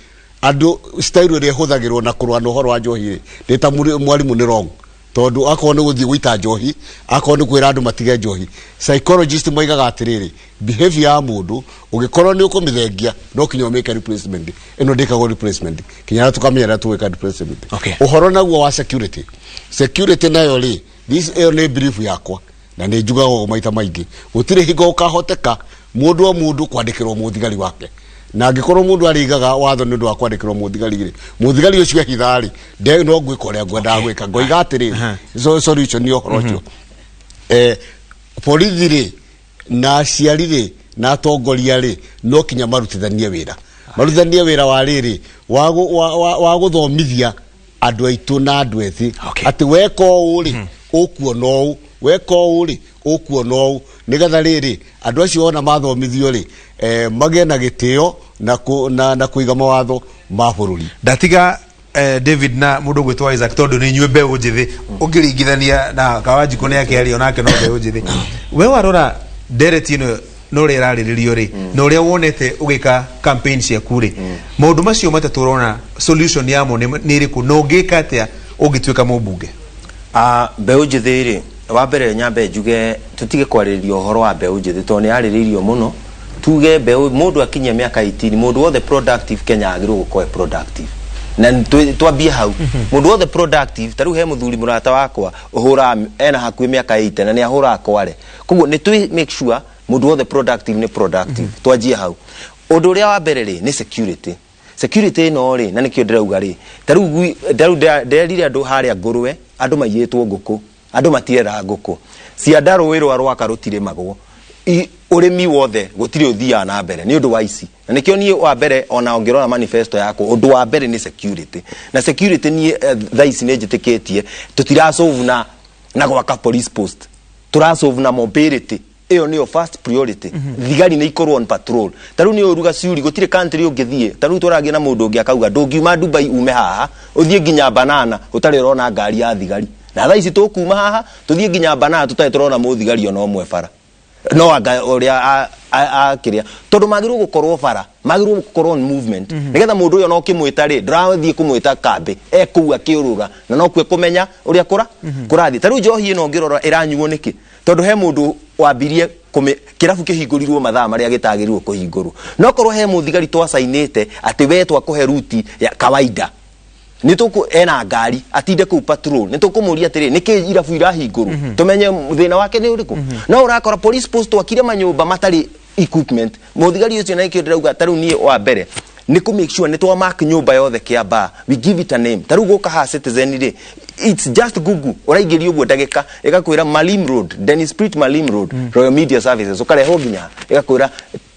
andũ style ĩrĩa ĩhũthagĩrwo na kũrũa na ũhoro wa njohi rĩ, ndĩ ta mwarimũ nĩ wrong, tondũ akorwo nĩ gũthiĩ gũita njohi, akorwo nĩ kwĩra andũ matige njohi, psychologist moigaga atĩrĩrĩ, behavior ya mũndũ ũgĩkorwo nĩ ũkũmĩthengia, no kinya ũmĩke replacement. Ĩno ndĩkagwo replacement kinya rĩrĩa tũkamenya rĩrĩa tũgwĩka replacement. Ũhoro naguo wa security nayo rĩ, this ĩyo nĩ belief yakwa na nĩ njugaga ũguo maita maingĩ, gũtirĩ hingo ũkahoteka mũndũ o mũndũ kwandĩkĩrwo mũthigari wake. Na angĩkorwo mũndũ arĩigaga watho nĩ ũndũ wa kwandĩkĩrwo mũthigari rĩ, mũthigari ũcio ehitha rĩ, no ngwĩka ũrĩa ngwendaga gwĩka. Ngoiga atĩrĩrĩ, so solution nĩ ũhoro ũcio, borithi rĩ na aciari rĩ Na atongoria rĩ, no kinya marutithanie wĩra, marutithanie wĩra wa rĩrĩ wa gũthomithia andũ aitũ na andũ ethĩ atĩ weka ũũ rĩ, ũkuona ũũ, weka ũũ rĩ, ũkuona ũũ, nĩgetha rĩrĩ andũ acio ona mathomithio rĩ, magĩe na gĩtĩo na kũiga mawatho ma bũrũri. Ndatiga David na mũndũ ũgwĩtwo Isaac, tondũ nĩ inyuĩ mbeũ njĩthĩ ũngĩringithania na Kawanjikũ nĩ akĩaria onake no mbeũ njĩthĩ. We warora ndereti ĩno na ũrĩa ĩrarĩrĩrio rĩ, na ũrĩa wonete ũgĩka campaign ciaku rĩ, maũndũ macio matatũ ũrona solution yamo nĩ ĩrĩkũ, na ũngĩka atĩa ũngĩtuĩka mũmbunge? Mbeũ njĩthĩ rĩ, wa mbere nyambe njuge tũtige kwarĩrĩria ũhoro wa mbeũ njĩthĩ tondũ nĩ yarĩrĩirio mũno. Tuge mbeũ, mũndũ akinyia mĩaka 18, mũndũ wothe productive Kenya agĩrĩirwo gũkorwo e productive, na twambie hau. Mũndũ wothe productive, ta rĩu he mũthuri mũrata wakwa ũhũraga, ena hakuhĩ mĩaka 80 na nĩ ahũraga kware. Koguo nĩ twĩ make sure mũndũ wothe productive nĩ productive. Twanjie hau. Ũndũ ũrĩa wa mbere rĩ, nĩ security. Security ĩno rĩ, na nĩkĩo ndĩrauga rĩ, ta rĩu nderire andũ harĩa ngũrwe, andũ maiyĩtwo ngũkũ, andũ matirera ngũkũ cianda, rũĩ rwa rwaka rũtirĩmagwo, ũrĩmi wothe gũtirĩ ũthiaga na mbere nĩ ũndũ wa ici. Na nĩkĩo niĩ wa mbere, ona ũngĩrora manifesto yakwa, ũndũ wa mbere nĩ security. Na security niĩ thaa ici nĩ njĩtĩkĩtie tũtirasolve na gwaka police post, tũrasolve na mobility. Ĩyo nĩyo first priority. Thigari nĩ ikorwo on patrol. Ta rĩu nĩ ũruga ciuri, gũtirĩ country ũngĩthiĩ. Ta rĩu tũragia na mũndũ ũngĩ akauga ndũngiuma Dubai ume haha ũthiĩ nginya Banana ũtarĩ ũrona ngari ya thigari. Na thaa ici tũkuma haha tũthiĩ nginya Banana tũtarĩ tũrona mũthigari ona ũmwe bara, no anga ũrĩa akĩrĩa, tondũ magĩrĩirwo gũkorwo bara, magĩrĩirwo gũkorwo on movement, nĩgetha mũndũ ũyũ no ũkĩmwĩta rĩ, ndũrathiĩ kũmwĩta kambĩ, e kũu akĩũrũra na no kue kũmenya ũrĩa kũra kũrathiĩ. Ta rĩu njohi ĩno ũngĩrora ĩranyuo nĩkĩ? Tondũ he mũndũ wambirie kĩrabu kĩhingũrirwo mathaa marĩa gĩtagĩrĩirwo kũhingũrwo. No korwo he mũthigari twacainĩte atĩ we twakũhe ruti ya kawaida, nĩ tũkũ ena ngari atinde kũu patrol, nĩ tũkũmũria atĩrĩ, nĩkĩ irabu irahingũrwo, tũmenye thĩna wake nĩ ũrĩkũ. No ũrakora police post twakire manyũmba matarĩ equipment, mũthigari ũcio. Na nĩkĩo ndĩrauga, ta rĩu niĩ wa mbere nĩ kũ make sure nĩ twa mark nyũmba yothe Kĩambaa, we give it a name. Ta rĩu gũka haha Citizen rĩ, it's just Google, ũraingĩria ũguo ndagĩka ĩgakwĩra Malim Road, Dennis Pritt Malim Road, Royal Media Services, ũkarehwo nginya ĩgakwĩra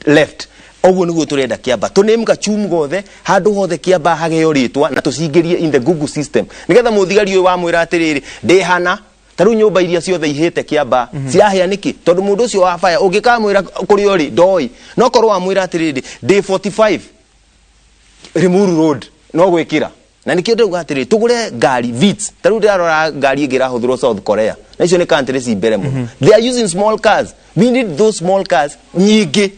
left. Ũguo nĩguo tũrenda Kĩamba, tũname gachumu gothe, handũ hothe Kĩamba hageo rĩtwa na tũcingĩrie in the Google system, nĩgetha mũthigari ũyũ wamwĩra atĩrĩrĩ, ndĩ hana. Ta rĩu nyũmba iria ciothe ihĩte Kĩamba cirahĩa nĩkĩ? Tondũ mũndũ ũcio wa fire ũngĩkamwĩra kũrĩa ũrĩ ndoĩ. No korwo wamwĩra atĩrĩrĩ, ndĩ 45 Limuru Road, no gwĩkĩra. Na nĩkĩo ndĩrauga atĩrĩ, tũgũre ngari Vitz. Ta rĩu ndĩrarora ngari ĩngĩ ĩrahũthĩrwo South Korea, na icio nĩ country ci mbere mũno. They are using small cars. We need those small cars nyingĩ.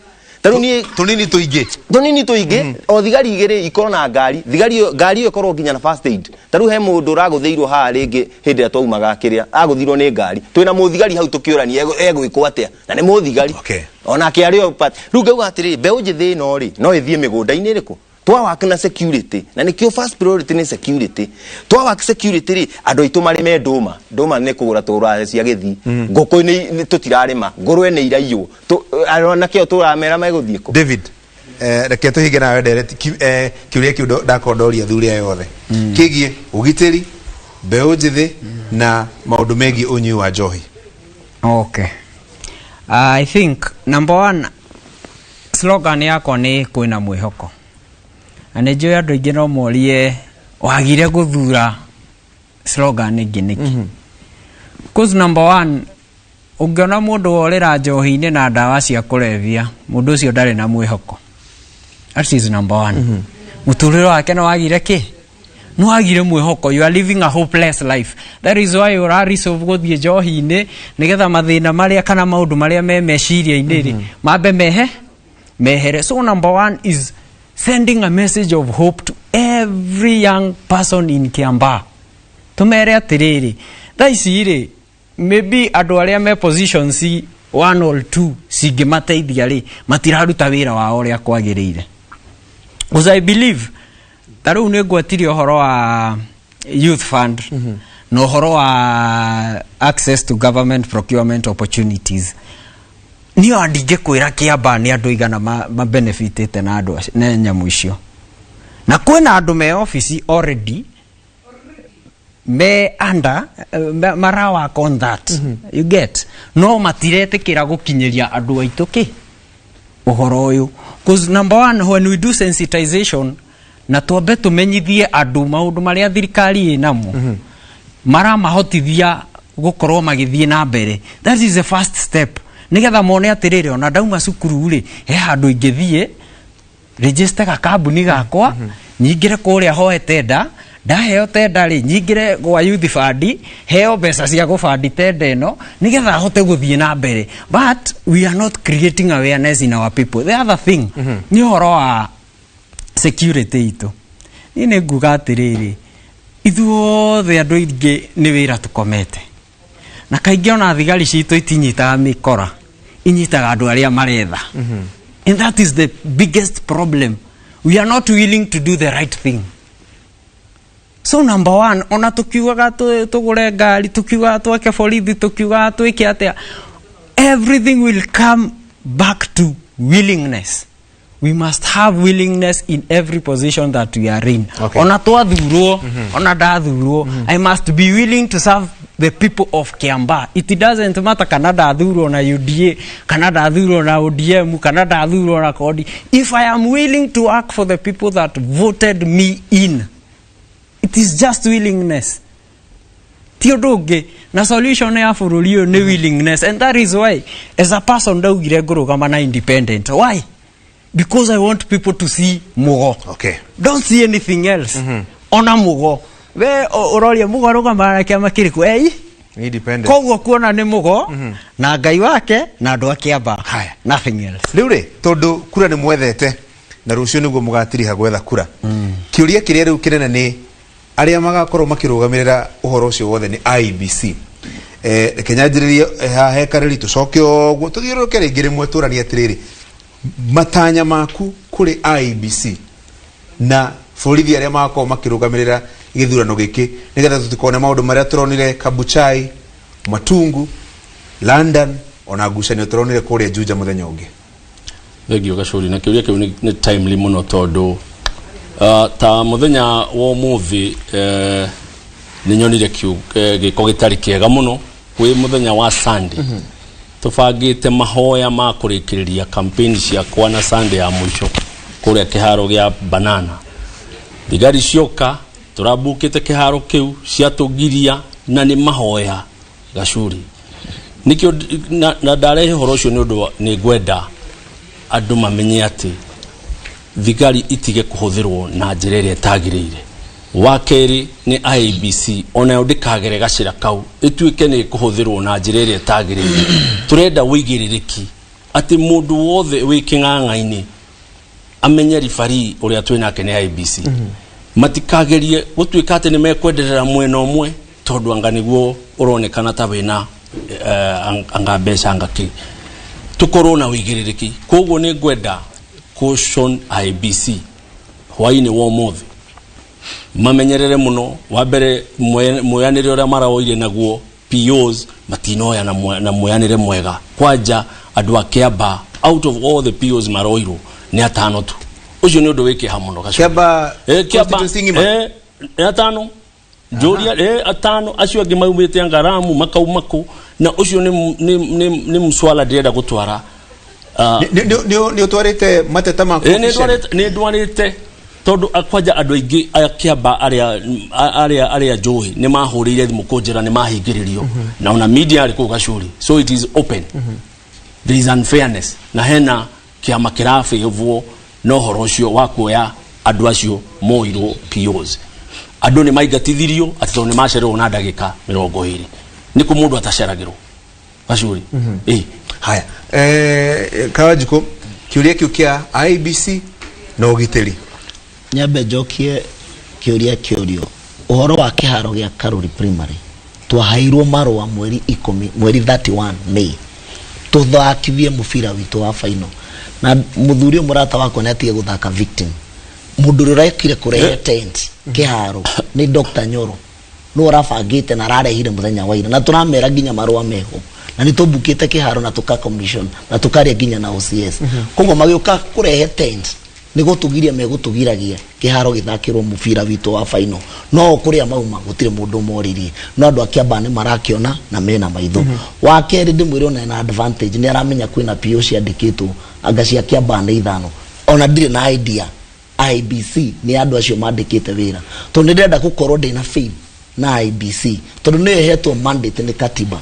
Ta rĩu niĩ Tũnini tũingĩ. Tũnini tũingĩ. O thigari igĩrĩ ikorwo na ngari, thigari ngari ĩyo ĩkorwo nginya na first aid. Ta rĩu he mũndũ ũragũthĩirwo haha rĩngĩ hĩndĩ ĩrĩa twaumaga kĩrĩa agũthirwo nĩ ngari, twĩna mũthigari hau tũkĩũrania egwĩkwo atĩa, na nĩ mũthigari onake arĩ o part. Rĩu ngauga atĩrĩrĩ, mbeũ njĩthĩ ĩno rĩ, no ĩthiĩ mĩgũnda-inĩ ĩrĩkũ twawak na security? Na nĩkĩo first priority nĩ security. Twawak security rĩ, andũ aitũ marĩme ndũma. Ndũma nĩ kũgũra tũgũraga cia gĩthii. Ngũkũ nĩ tũtirarĩma, ngũrwe nĩ iraiywo. Nakĩo tũramera megũthiĩ kũ? David, reke tũhinge nawe ndereti kĩũria kĩu ndakorwo ndoria thuri aya othe kĩgiĩ ũgitĩri, mbeũ njĩthĩ na maũndũ megiĩ ũnyui wa njohi. Okay. I think number one slogan yakwa nĩ kwĩna mwĩhoko, na nĩ njũĩ andũ aingĩ no morie wagire gũthura slogan ĩngĩ nĩkĩ. Cause number one, ũngĩona mũndũ worĩra njohi-inĩ na ndawa cia kũrebia, mũndũ ũcio ndarĩ na mwĩhoko. That is number one. Mũtũrĩre wake nĩ wagire kĩ? Nĩ wagire mwĩhoko. You are living a hopeless life. That is why ũra resolve gũthiĩ njohi-inĩ, nĩgetha mathĩna marĩa kana maũndũ marĩa me meciria-inĩ rĩ, mambe mehe mehere. So number one is sending a message of hope to every young person in Kiambaa. Tumere atĩrĩrĩ, thaa ici rĩ, maybe andũ arĩa me positions one or two cingĩmateithia rĩ, matiraruta wĩra wao ũrĩa kwagĩrĩire. Because I believe, ta rĩu nĩ ngwetirie ũhoro wa youth fund na ũhoro wa access to government procurement opportunities, niĩ ndingĩkwĩra Kĩamba nĩ andũ igana mabenefitĩte na andũ na nyamũ icio, na kwĩna andũ me ofici already me under mara work on that, you get, no matiretĩkĩra gũkinyĩria andũ aitũ kĩ. Ũhoro ũyũ, 'cause number one, when we do sensitization na twambe tũmenyithie andũ maũndũ marĩa thirikari ĩ namo maramahotithia gũkorwo magĩthiĩ na mbere, that is the first step, nĩgetha mone atĩrĩrĩ, ona ndauma cukuru rĩ, he handũ ingĩthiĩ register gakambuni gakwa, nyingĩre kũrĩa hoe tenda, ndaheo tenda rĩ, nyingĩre gwa youth fund, heo mbeca cia gũbandi tenda ĩno nĩgetha hote gũthiĩ na mbere. But we are not creating awareness in our people. The other thing nĩ ũhoro wa security itũ. Niĩ nĩ nguga atĩrĩrĩ, ithuothe andũ aingĩ nĩ wĩra tũkomete, na kaingĩ ona thigari citũ itinyitaga mĩkora, inyitaga andũ arĩa maretha, and that is the biggest problem. We are not willing to do the right thing. So number one, ona tukiugaga tũgũre ngari, tukiugaga twake borithi, tukiugaga twĩke atĩa, everything will come back to willingness. We must have willingness in every position that we are in. Ona twathurwo, ona ndathurwo, I must be willing to serve the people of Kiambaa. It doesn't matter kana ndathurwo na UDA, kana ndathurwo na ODM, kana ndathurwo na CORD. If I am willing to work for the people that voted me in, it is just willingness, ti ũndũ ũngĩ. Na solution ya bũrũri ũyũ nĩ willingness, and that is why as a person ndaugire ngũrũgama na independent. Why? Because I want people to see Mugo. Don't see anything else. Ona Mugo we ũroria Mugo arũgamaga na kĩama kĩrĩkũ, ei? Independent. Koguo kuona nĩ Mugo na Ngai wake na andũ a Kĩamba. Haya. Nothing else. Rĩu rĩ, tondũ kura nĩ mwethete na rũciũ nĩguo mũgatiriha gwetha kura, kĩũria kĩrĩa rĩu kĩnene nĩ arĩa magakorwo makĩrũgamĩrĩra ũhoro ũcio wothe nĩ IEBC. Reke nyanjĩrĩrie haha he Kareri, tũcoke ũguo tũthiũrũrũke rĩngĩ rĩmwe, tũranie atĩrĩrĩ, matanya maku kũrĩ IEBC na borithi arĩa magakorwo makĩrũgamĩrĩra gĩthurano gĩkĩ, nĩgetha tũtikone maũndũ marĩa tũronire Kabuchai, Matungu, London, ona ngucanio tũronire kũrĩa Juja mũthenya ũngĩ. Thengio, Gacũri, na kĩũria kĩu nĩ timely mũno, tondũ ta mũthenya wa ũmũthĩ nĩ nyonire gĩko gĩtarĩ kĩega mũno. Kwĩ mũthenya wa Sunday tũbangĩte mahoya ma kũrĩkĩrĩria campaign ciakwa na Sunday ya mũico kũrĩa kĩharo gĩa Banana, thigari cioka tũrambukĩte kĩharo kĩu ciatũgiria, na nĩ mahoya, Gacuri. Nĩkĩo na ndarehe ũhoro ũcio nĩ ũndũ nĩ ngwenda andũ mamenye atĩ thigari itige kũhũthĩrwo na njĩra ĩrĩa ĩtagĩrĩire. Wa kerĩ nĩ IEBC onayo ndĩkagere gacĩra kau, ĩtuĩke nĩ ĩkũhũthĩrwo na njĩra ĩrĩa ĩtagĩrĩire. Tũrenda wĩigĩrĩrĩki atĩ mũndũ wothe wĩ kĩng'ang'a-inĩ amenye ribari ũrĩa twĩ nake nĩ IEBC. Matikagerie gũtuĩka atĩ nĩ mekwenderera mwena ũmwe tondũ anga nĩguo ũronekana ta wĩna anga mbeca, anga kĩ. Tũkorwo na wĩigĩrĩrĩki. Koguo nĩ ngwenda caution IEBC hwainĩ wa ũmũthĩ mamenyerere mũno. Wa mbere, mwoyanĩre ũrĩa maraoire naguo POs matinoya na mwoyanĩre mwega. Kwanja andũ a Kĩamba, out of all the POs maroirwo nĩ atano tu. Ũcio nĩ ũndũ wĩ kĩeha mũno, Gacũrĩ. Kĩamba Kĩamba constituency ng'ima? Nĩ atano njũria, atano. Acio angĩ maumĩte angaramu makauma kũ? Na ũcio nĩ mswala ndĩrenda gũtwara. Nĩ ũtwarĩte mateta maku Nĩ officially? ndwarĩte tondũ kwanja andũ aingĩ a Kĩamba arĩa njũĩ nĩ mahũrĩire thimũ kũnjĩra nĩ mahingĩrĩrio, na ona media arĩ kũu, Gacũri. So it is open, there is unfairness, na hena kĩama kĩrabĩvwo na ũhoro ũcio wa kuoya andũ acio moirwo POs. Andũ nĩ maingatithirio atĩ tondũ nĩ macererwo na ndagĩka 20. Nĩ kũ mũndũ ataceragĩrwo, Gacũri? Haya, Kawanjikũ, kĩũria kĩu kĩa IEBC na ũgitĩri. Nyambe njokie kĩũria kĩũrio ũhoro wa kĩharo gĩa Karuri Primary. Twaheirwo marũa mweri 10, mweri 31 May, tũthakithie mũbira witũ wa final, na mũthuri ũyũ mũrata wakwa nĩ atige gũthaka victim. Mũndũ ũrĩa ũrekire kũrehe tent kĩharo nĩ Dr. Nyoro, nĩ ũrabangĩte na ararehire mũthenya wa ira, na tũramera nginya marũa meho, na nĩ tũmbukĩte kĩharo na tũka commission na tũkaria nginya na OCS. Koguo magĩũka kũrehe tent nĩ gũtũgiria megũtũgiragia kĩharo gĩthakĩrwo mũbira witũ wa final, no kũrĩa mauma gũtirĩ mũndũ moririe, no andũ a Kĩambaa nĩ marakĩona na mena maitho. Wa kerĩ, ndĩmwĩre ona ena advantage, nĩ aramenya kwĩna PO ciandĩkĩtwo. Anga cia Kiambaa nĩ 5. Ona ndirĩ na idea IEBC nĩ andũ acio mandĩkĩte wĩra, tondũ nĩ ndĩrenda gũkorwo ndĩna faith na IEBC, tondũ nĩyo ĩhetwo mandate nĩ katiba.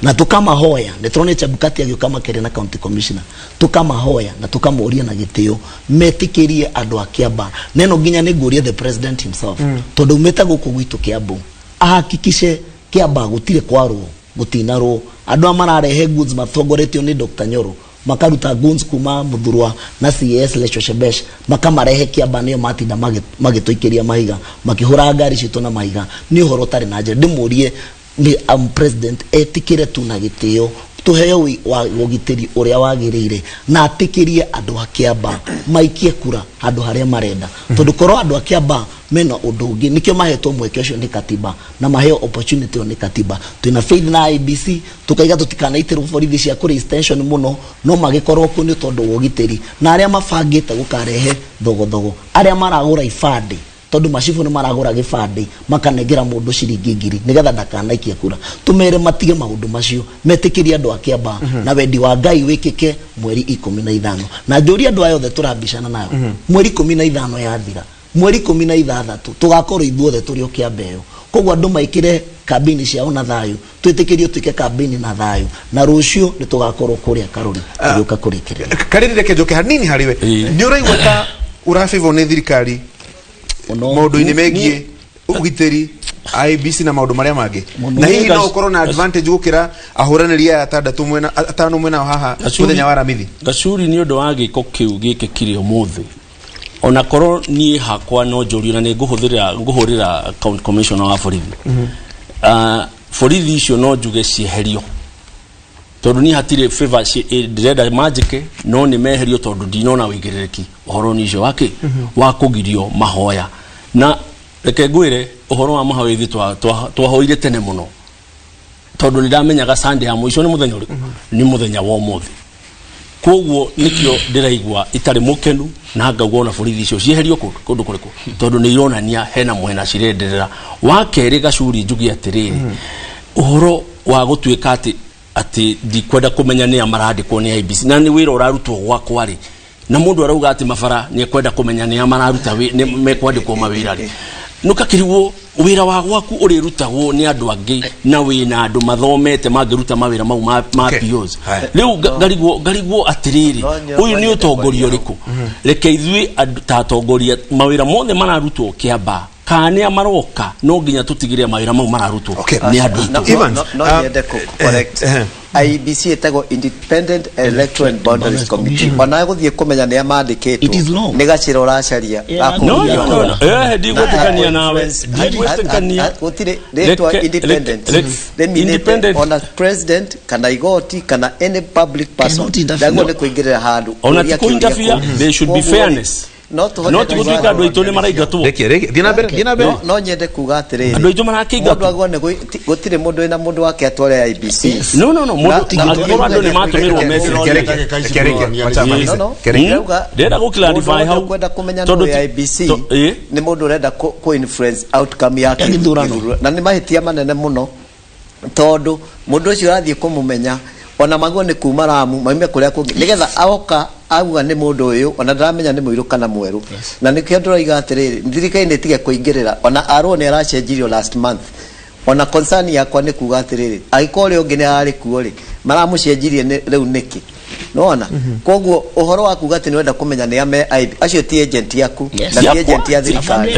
Na tukamahoya, nĩ tũronire Chebukati agĩũka makĩria na county commissioner, tukamahoya na tukamoria na gĩtĩo metĩkĩrie andũ a Kiambaa. Na ĩno nginya nĩ ngũria the president himself, tondũ umĩte gũkũ gwitũ Kiambu, ahakikishe Kiambaa gũtirĩ kwarwo, gũtinarwo. Andũ aya mararehe goods matongoretio nĩ Dr. Nyoro, makaruta guns kuma Muthurwa na CS Lecho Shebesh, makamarehe Kiambaa, nĩo matinda magĩtũikĩria mahiga, makĩhũra ngari citũ na mahiga. Nĩ ũhoro ũtarĩ na njĩra. Ndĩmũrie nĩ president etĩkĩre tu na gĩtĩo tũheo wa ũgitĩri ũrĩa wagĩrĩire, na atĩkĩrie andũ a Kiambaa maikie kura handũ harĩa marenda, tondũ korwo andũ a Kiambaa mena ũndũ ũngĩ, nĩkĩo mahetwo mweke ũcio nĩ katiba na maheo opportunity ĩyo nĩ katiba. Twĩna faith na IEBC, tukaiga tũtikanaitĩrwo borithi cia kũrĩ extension mũno, no magĩkorwo kuo nĩ tondũ wa ũgitĩri, na arĩa mabangĩte gũkarehe thogothogo, arĩa maragũra ibandĩ, tondũ macibũ nĩ maragũra gĩbandĩ makanengera mũndũ ciringi 1000 nĩgetha ndakanaikie kura, tũmere matige maũndũ macio, metĩkĩrie andũ a Kiambaa na wendi wa Ngai wĩkĩke mweri 15. Na njũrie andũ aya othe tũrambicana nayo, mweri 15 yathira, mweri 16 tũgakorwo ithuothe tũrĩ o Kiambaa ĩyo. Koguo andũ maikĩre kambĩini ciao na thayũ, twĩtĩkĩrio tuĩke kambĩini na thayũ, na rũciũ nĩ tũgakorwo kũrĩa Karũri tũgĩũka kũrĩkĩrĩria. Karĩrĩ, reke njoke hanini harĩ we. Nĩ ũraigua ta ũrabĩvwo nĩ thirikari maũndũ-inĩ megiĩ ũgitĩri, IEBC na maũndũ marĩa mangĩ, na hihi no ũkorwo na advantage gũkĩra ahũranĩri aya atandatũ mwena atano mwena wa haha mũthenya wa Aramithi? Gacuri, nĩ ũndũ wa gĩko kĩu gĩkĩkire ũmũthĩ, ona korwo niĩ hakwa no njũrio, na nĩ ngũhũthĩra ngũhũrĩra county commissioner wa borithi. Borithi icio no njuge cieherio, tondũ niĩ hatirĩ favor ndĩrenda manjĩke, no nĩ meherio, tondũ ndinona wĩigĩrĩrĩki ũhoro-inĩ ũcio wake wa kũgirio mahoya. Na reke ngwĩre, ũhoro wa mahoya ithuĩ twahoire tene mũno, tondũ nĩ ndamenyaga Sunday ya mũico nĩ mũthenya ũrĩkũ, nĩ mũthenya wa ũmũthĩ. Koguo nikio ndĩraigua itarĩ mũkenu na ngauga ona borithi icio cieherio kũndũ kũrĩkũ, tondũ nĩ ironania hena mwena cirenderera. Wa kerĩ, Gacuri, njuge atĩrĩrĩ, ũhoro wa gũtuĩka atĩ ndikwenda kũmenya nĩa marandĩkwo nĩ IEBC, na nĩ wĩra ũrarutwo gwakwa rĩ, na mũndũ arauga atĩ mabara nĩ ekwenda kũmenya nĩa mararuta nĩ mekwandĩkwo mawĩra rĩ, nũkakĩrigwo wĩra wa gwaku ũrĩrutagwo nĩ andũ angĩ, na wĩna andũ mathomete mangĩruta mawĩra mau ma POs. Haya. Rĩu ngarigwo atĩrĩrĩ, No ũyũ nĩ nyende ũtongoria kwaria. ũrĩkũ? Reke ithuĩ ta atongoria, mawĩra mothe mararutwo Kĩambaa kana nĩa maroka, no nginya tũtigĩrĩre mawĩra mau mararutwo nĩ andũ aitũ. Evans, No nyende correct. IEBC ĩtagwo Independent Electoral and Boundaries Committee. Ona gũthiĩ kũmenya nĩa mandĩkĩtwo It is law. nĩ gacĩra ũracaria. No, no, no, no. Ndigwĩtĩkania nawe, ndigwĩtĩkania. Gũtirĩ rĩtwa independent rĩminĩte Independent. ona president kana igoti kana any public person Cannot interfere. ndagwo nĩ kũingĩrĩra handũ Ona kũria ti kĩũria kũ-interfere, kũu. there should be Koguo rĩ, fairness. no tũhote No ti gũtuĩka andũ aitũ nĩ maraingatwo. Rekia, rekia, thiĩ na mbere, thiĩ na mbere. No nyende kuga atĩrĩrĩ, Andũ aitũ marakĩingatwo. mũndũ agwo nĩ gũtirĩ mũndũ wĩna mũndũ wake atware IEBC. No, mũndũ angĩkorwo andũ nĩ matũmĩrwo message. Reke, reke, reke, wacha amalize. No, no. Reke. Ndĩrauga, Ndĩrenda gũ clarify mũndũ wothe hau. ũkwenda kũmenya Tondũ nũ IEBC nĩ mũndũ ũrenda kũ influence outcome ya Ya gĩthurano. gĩthurano. Na nĩ mahĩtia manene mũno, tondũ mũndũ ũcio ũrathiĩ kũmũmenya ona maguo nĩ kuma Ramu maume kũrĩa kũngĩ, nĩgetha aoka auga nĩ mũndũ ũyũ, ona ndaramenya nĩ mũirũ kana mwerũ. Na nĩkĩo ndĩroiga atĩrĩrĩ, thirikari nĩ ĩtige kũingĩrĩra. Ona arwo nĩ aracenjirio last month. Ona concern yakwa nĩ kuga atĩrĩrĩ, angĩkorwo ũrĩa ũngĩ nĩ ararĩ kuo rĩ, maramũcenjirie rĩu nĩkĩ? Nona koguo ũhoro wa kuga atĩ nĩ wenda kũmenya nĩ ame IB, acio ti agent yaku na ti agent ya thirikari.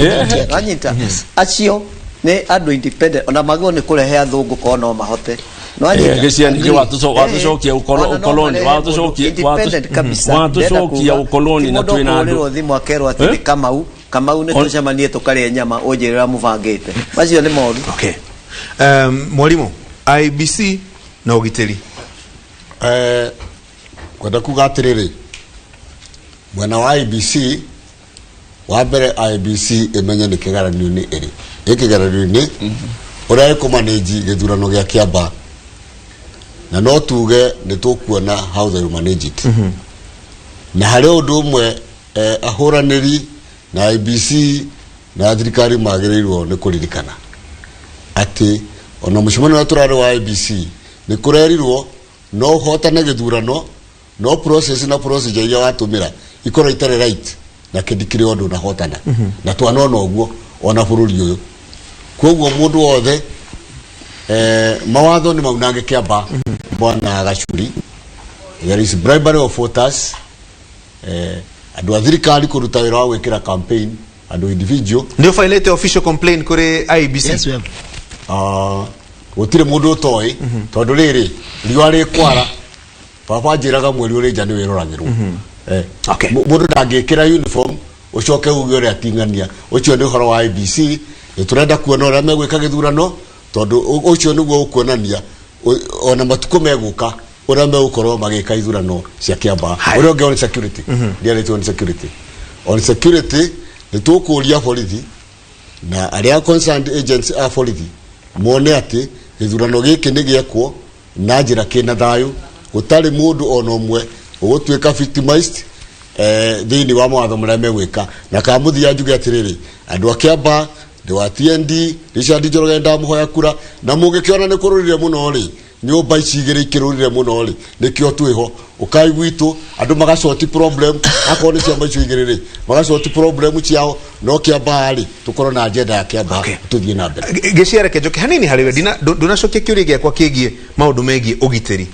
Wanyita, acio nĩ andũ independent, ona magĩrĩirwo nĩ kũrehe athũngũ korwo no mahote. Nĩwanyita? Gĩciani watũcokia Ona no ũkoloni, marehe mũndũ independent kabisa. watũcokia Ndĩrenda kuga, ũkoloni ti na mũndũ twĩna andũ ũkũhũrĩrwo thimũ akerwo atĩ nĩ Kamau, Kamau nĩ tũcemanie tũkarĩe nyama ũnjĩre ũrĩa mũbangĩte, macio nĩ moru. Okay. Mwalimu, IEBC na ũgitĩri. Kwenda kuga atĩrĩrĩ, mwena wa IEBC, wa mbere IEBC ĩmenye nĩ kĩgeranio-inĩ ĩrĩ ĩ kĩgeranio-inĩ ũrĩa ĩkũmanĩnji gĩthurano gĩa Kĩambaa, na no tuge nĩ tũkuona how they will manage it. Na harĩ ũndũ ũmwe ahũranĩri na IEBC na thirikari magĩrĩirwo nĩ kũririkana, atĩ ona mũcemanio ũrĩa tũrarĩ wa IEBC nĩ kũrerirwo no ũhotane gĩthurano. No process na procedure iria watũmĩra ikorwo itarĩ right, na kĩndikĩrĩ o ndũnahotana na twanona ũguo ona bũrũri ũyũ. Koguo mũndũ wothe, mawatho nĩ maunange Kĩamba. Bwana Gacuri, there is bribery of voters, andũ a thirikari kũruta wĩra wa gwĩkĩra campaign andũ individual. Nĩ ũfailĩte official complaint kũrĩ IEBC? Yes, we have. Gũtirĩ mũndũ ũtoĩ, tondũ rĩrĩ riũa rĩkwara, baba njĩraga mweri ũrĩ nja nĩ wĩroragĩrwo. Mũndũ ndangĩkĩra uniform ũcoke uge ũrĩa ating'ania. Ũcio nĩ ũhoro wa IEBC. Nĩ tũrenda kuona ũrĩa megwĩka gĩthurano, tondũ ũcio nĩguo ũkuonania ona matukũ megũka ũrĩa megũkorwo magĩka ithurano cia Kĩambaa. Haya. Ũrĩa ũngĩ on security, ndiarĩtie on security. On security, nĩ tũkũria borithi na arĩa concerned agents a borithi mone atĩ gĩthurano gĩkĩ nĩ gĩekwo na njĩra kĩna thayũ, gũtarĩ mũndũ ona ũmwe ũgũtuĩka victimized, thĩinĩ wa mawatho marĩa megwĩka. Na kamũthia njuge atĩrĩrĩ, andũ a Kĩamba, ndĩ wa TND Richard Njoroge, ndamũhoya kura, na mũngĩkĩona nĩ kũrũrire mũno rĩ, nyũmba ici igĩrĩ ikĩrũrire mũno rĩ, nĩkĩo twĩho ũkai gwitũ. Andũ magacoti problem, akorwo nĩ ciama icio igĩrĩ rĩ, magacoti problem ciao, no Kĩambaa rĩ, tũkorwo na agenda ya Kĩambaa. Tũthiĩ na mbere. Gĩciareke njoke hanini harĩ we. Ndũnacokia kĩũria gĩakwa kĩgiĩ maũndũ megiĩ ũgitĩri,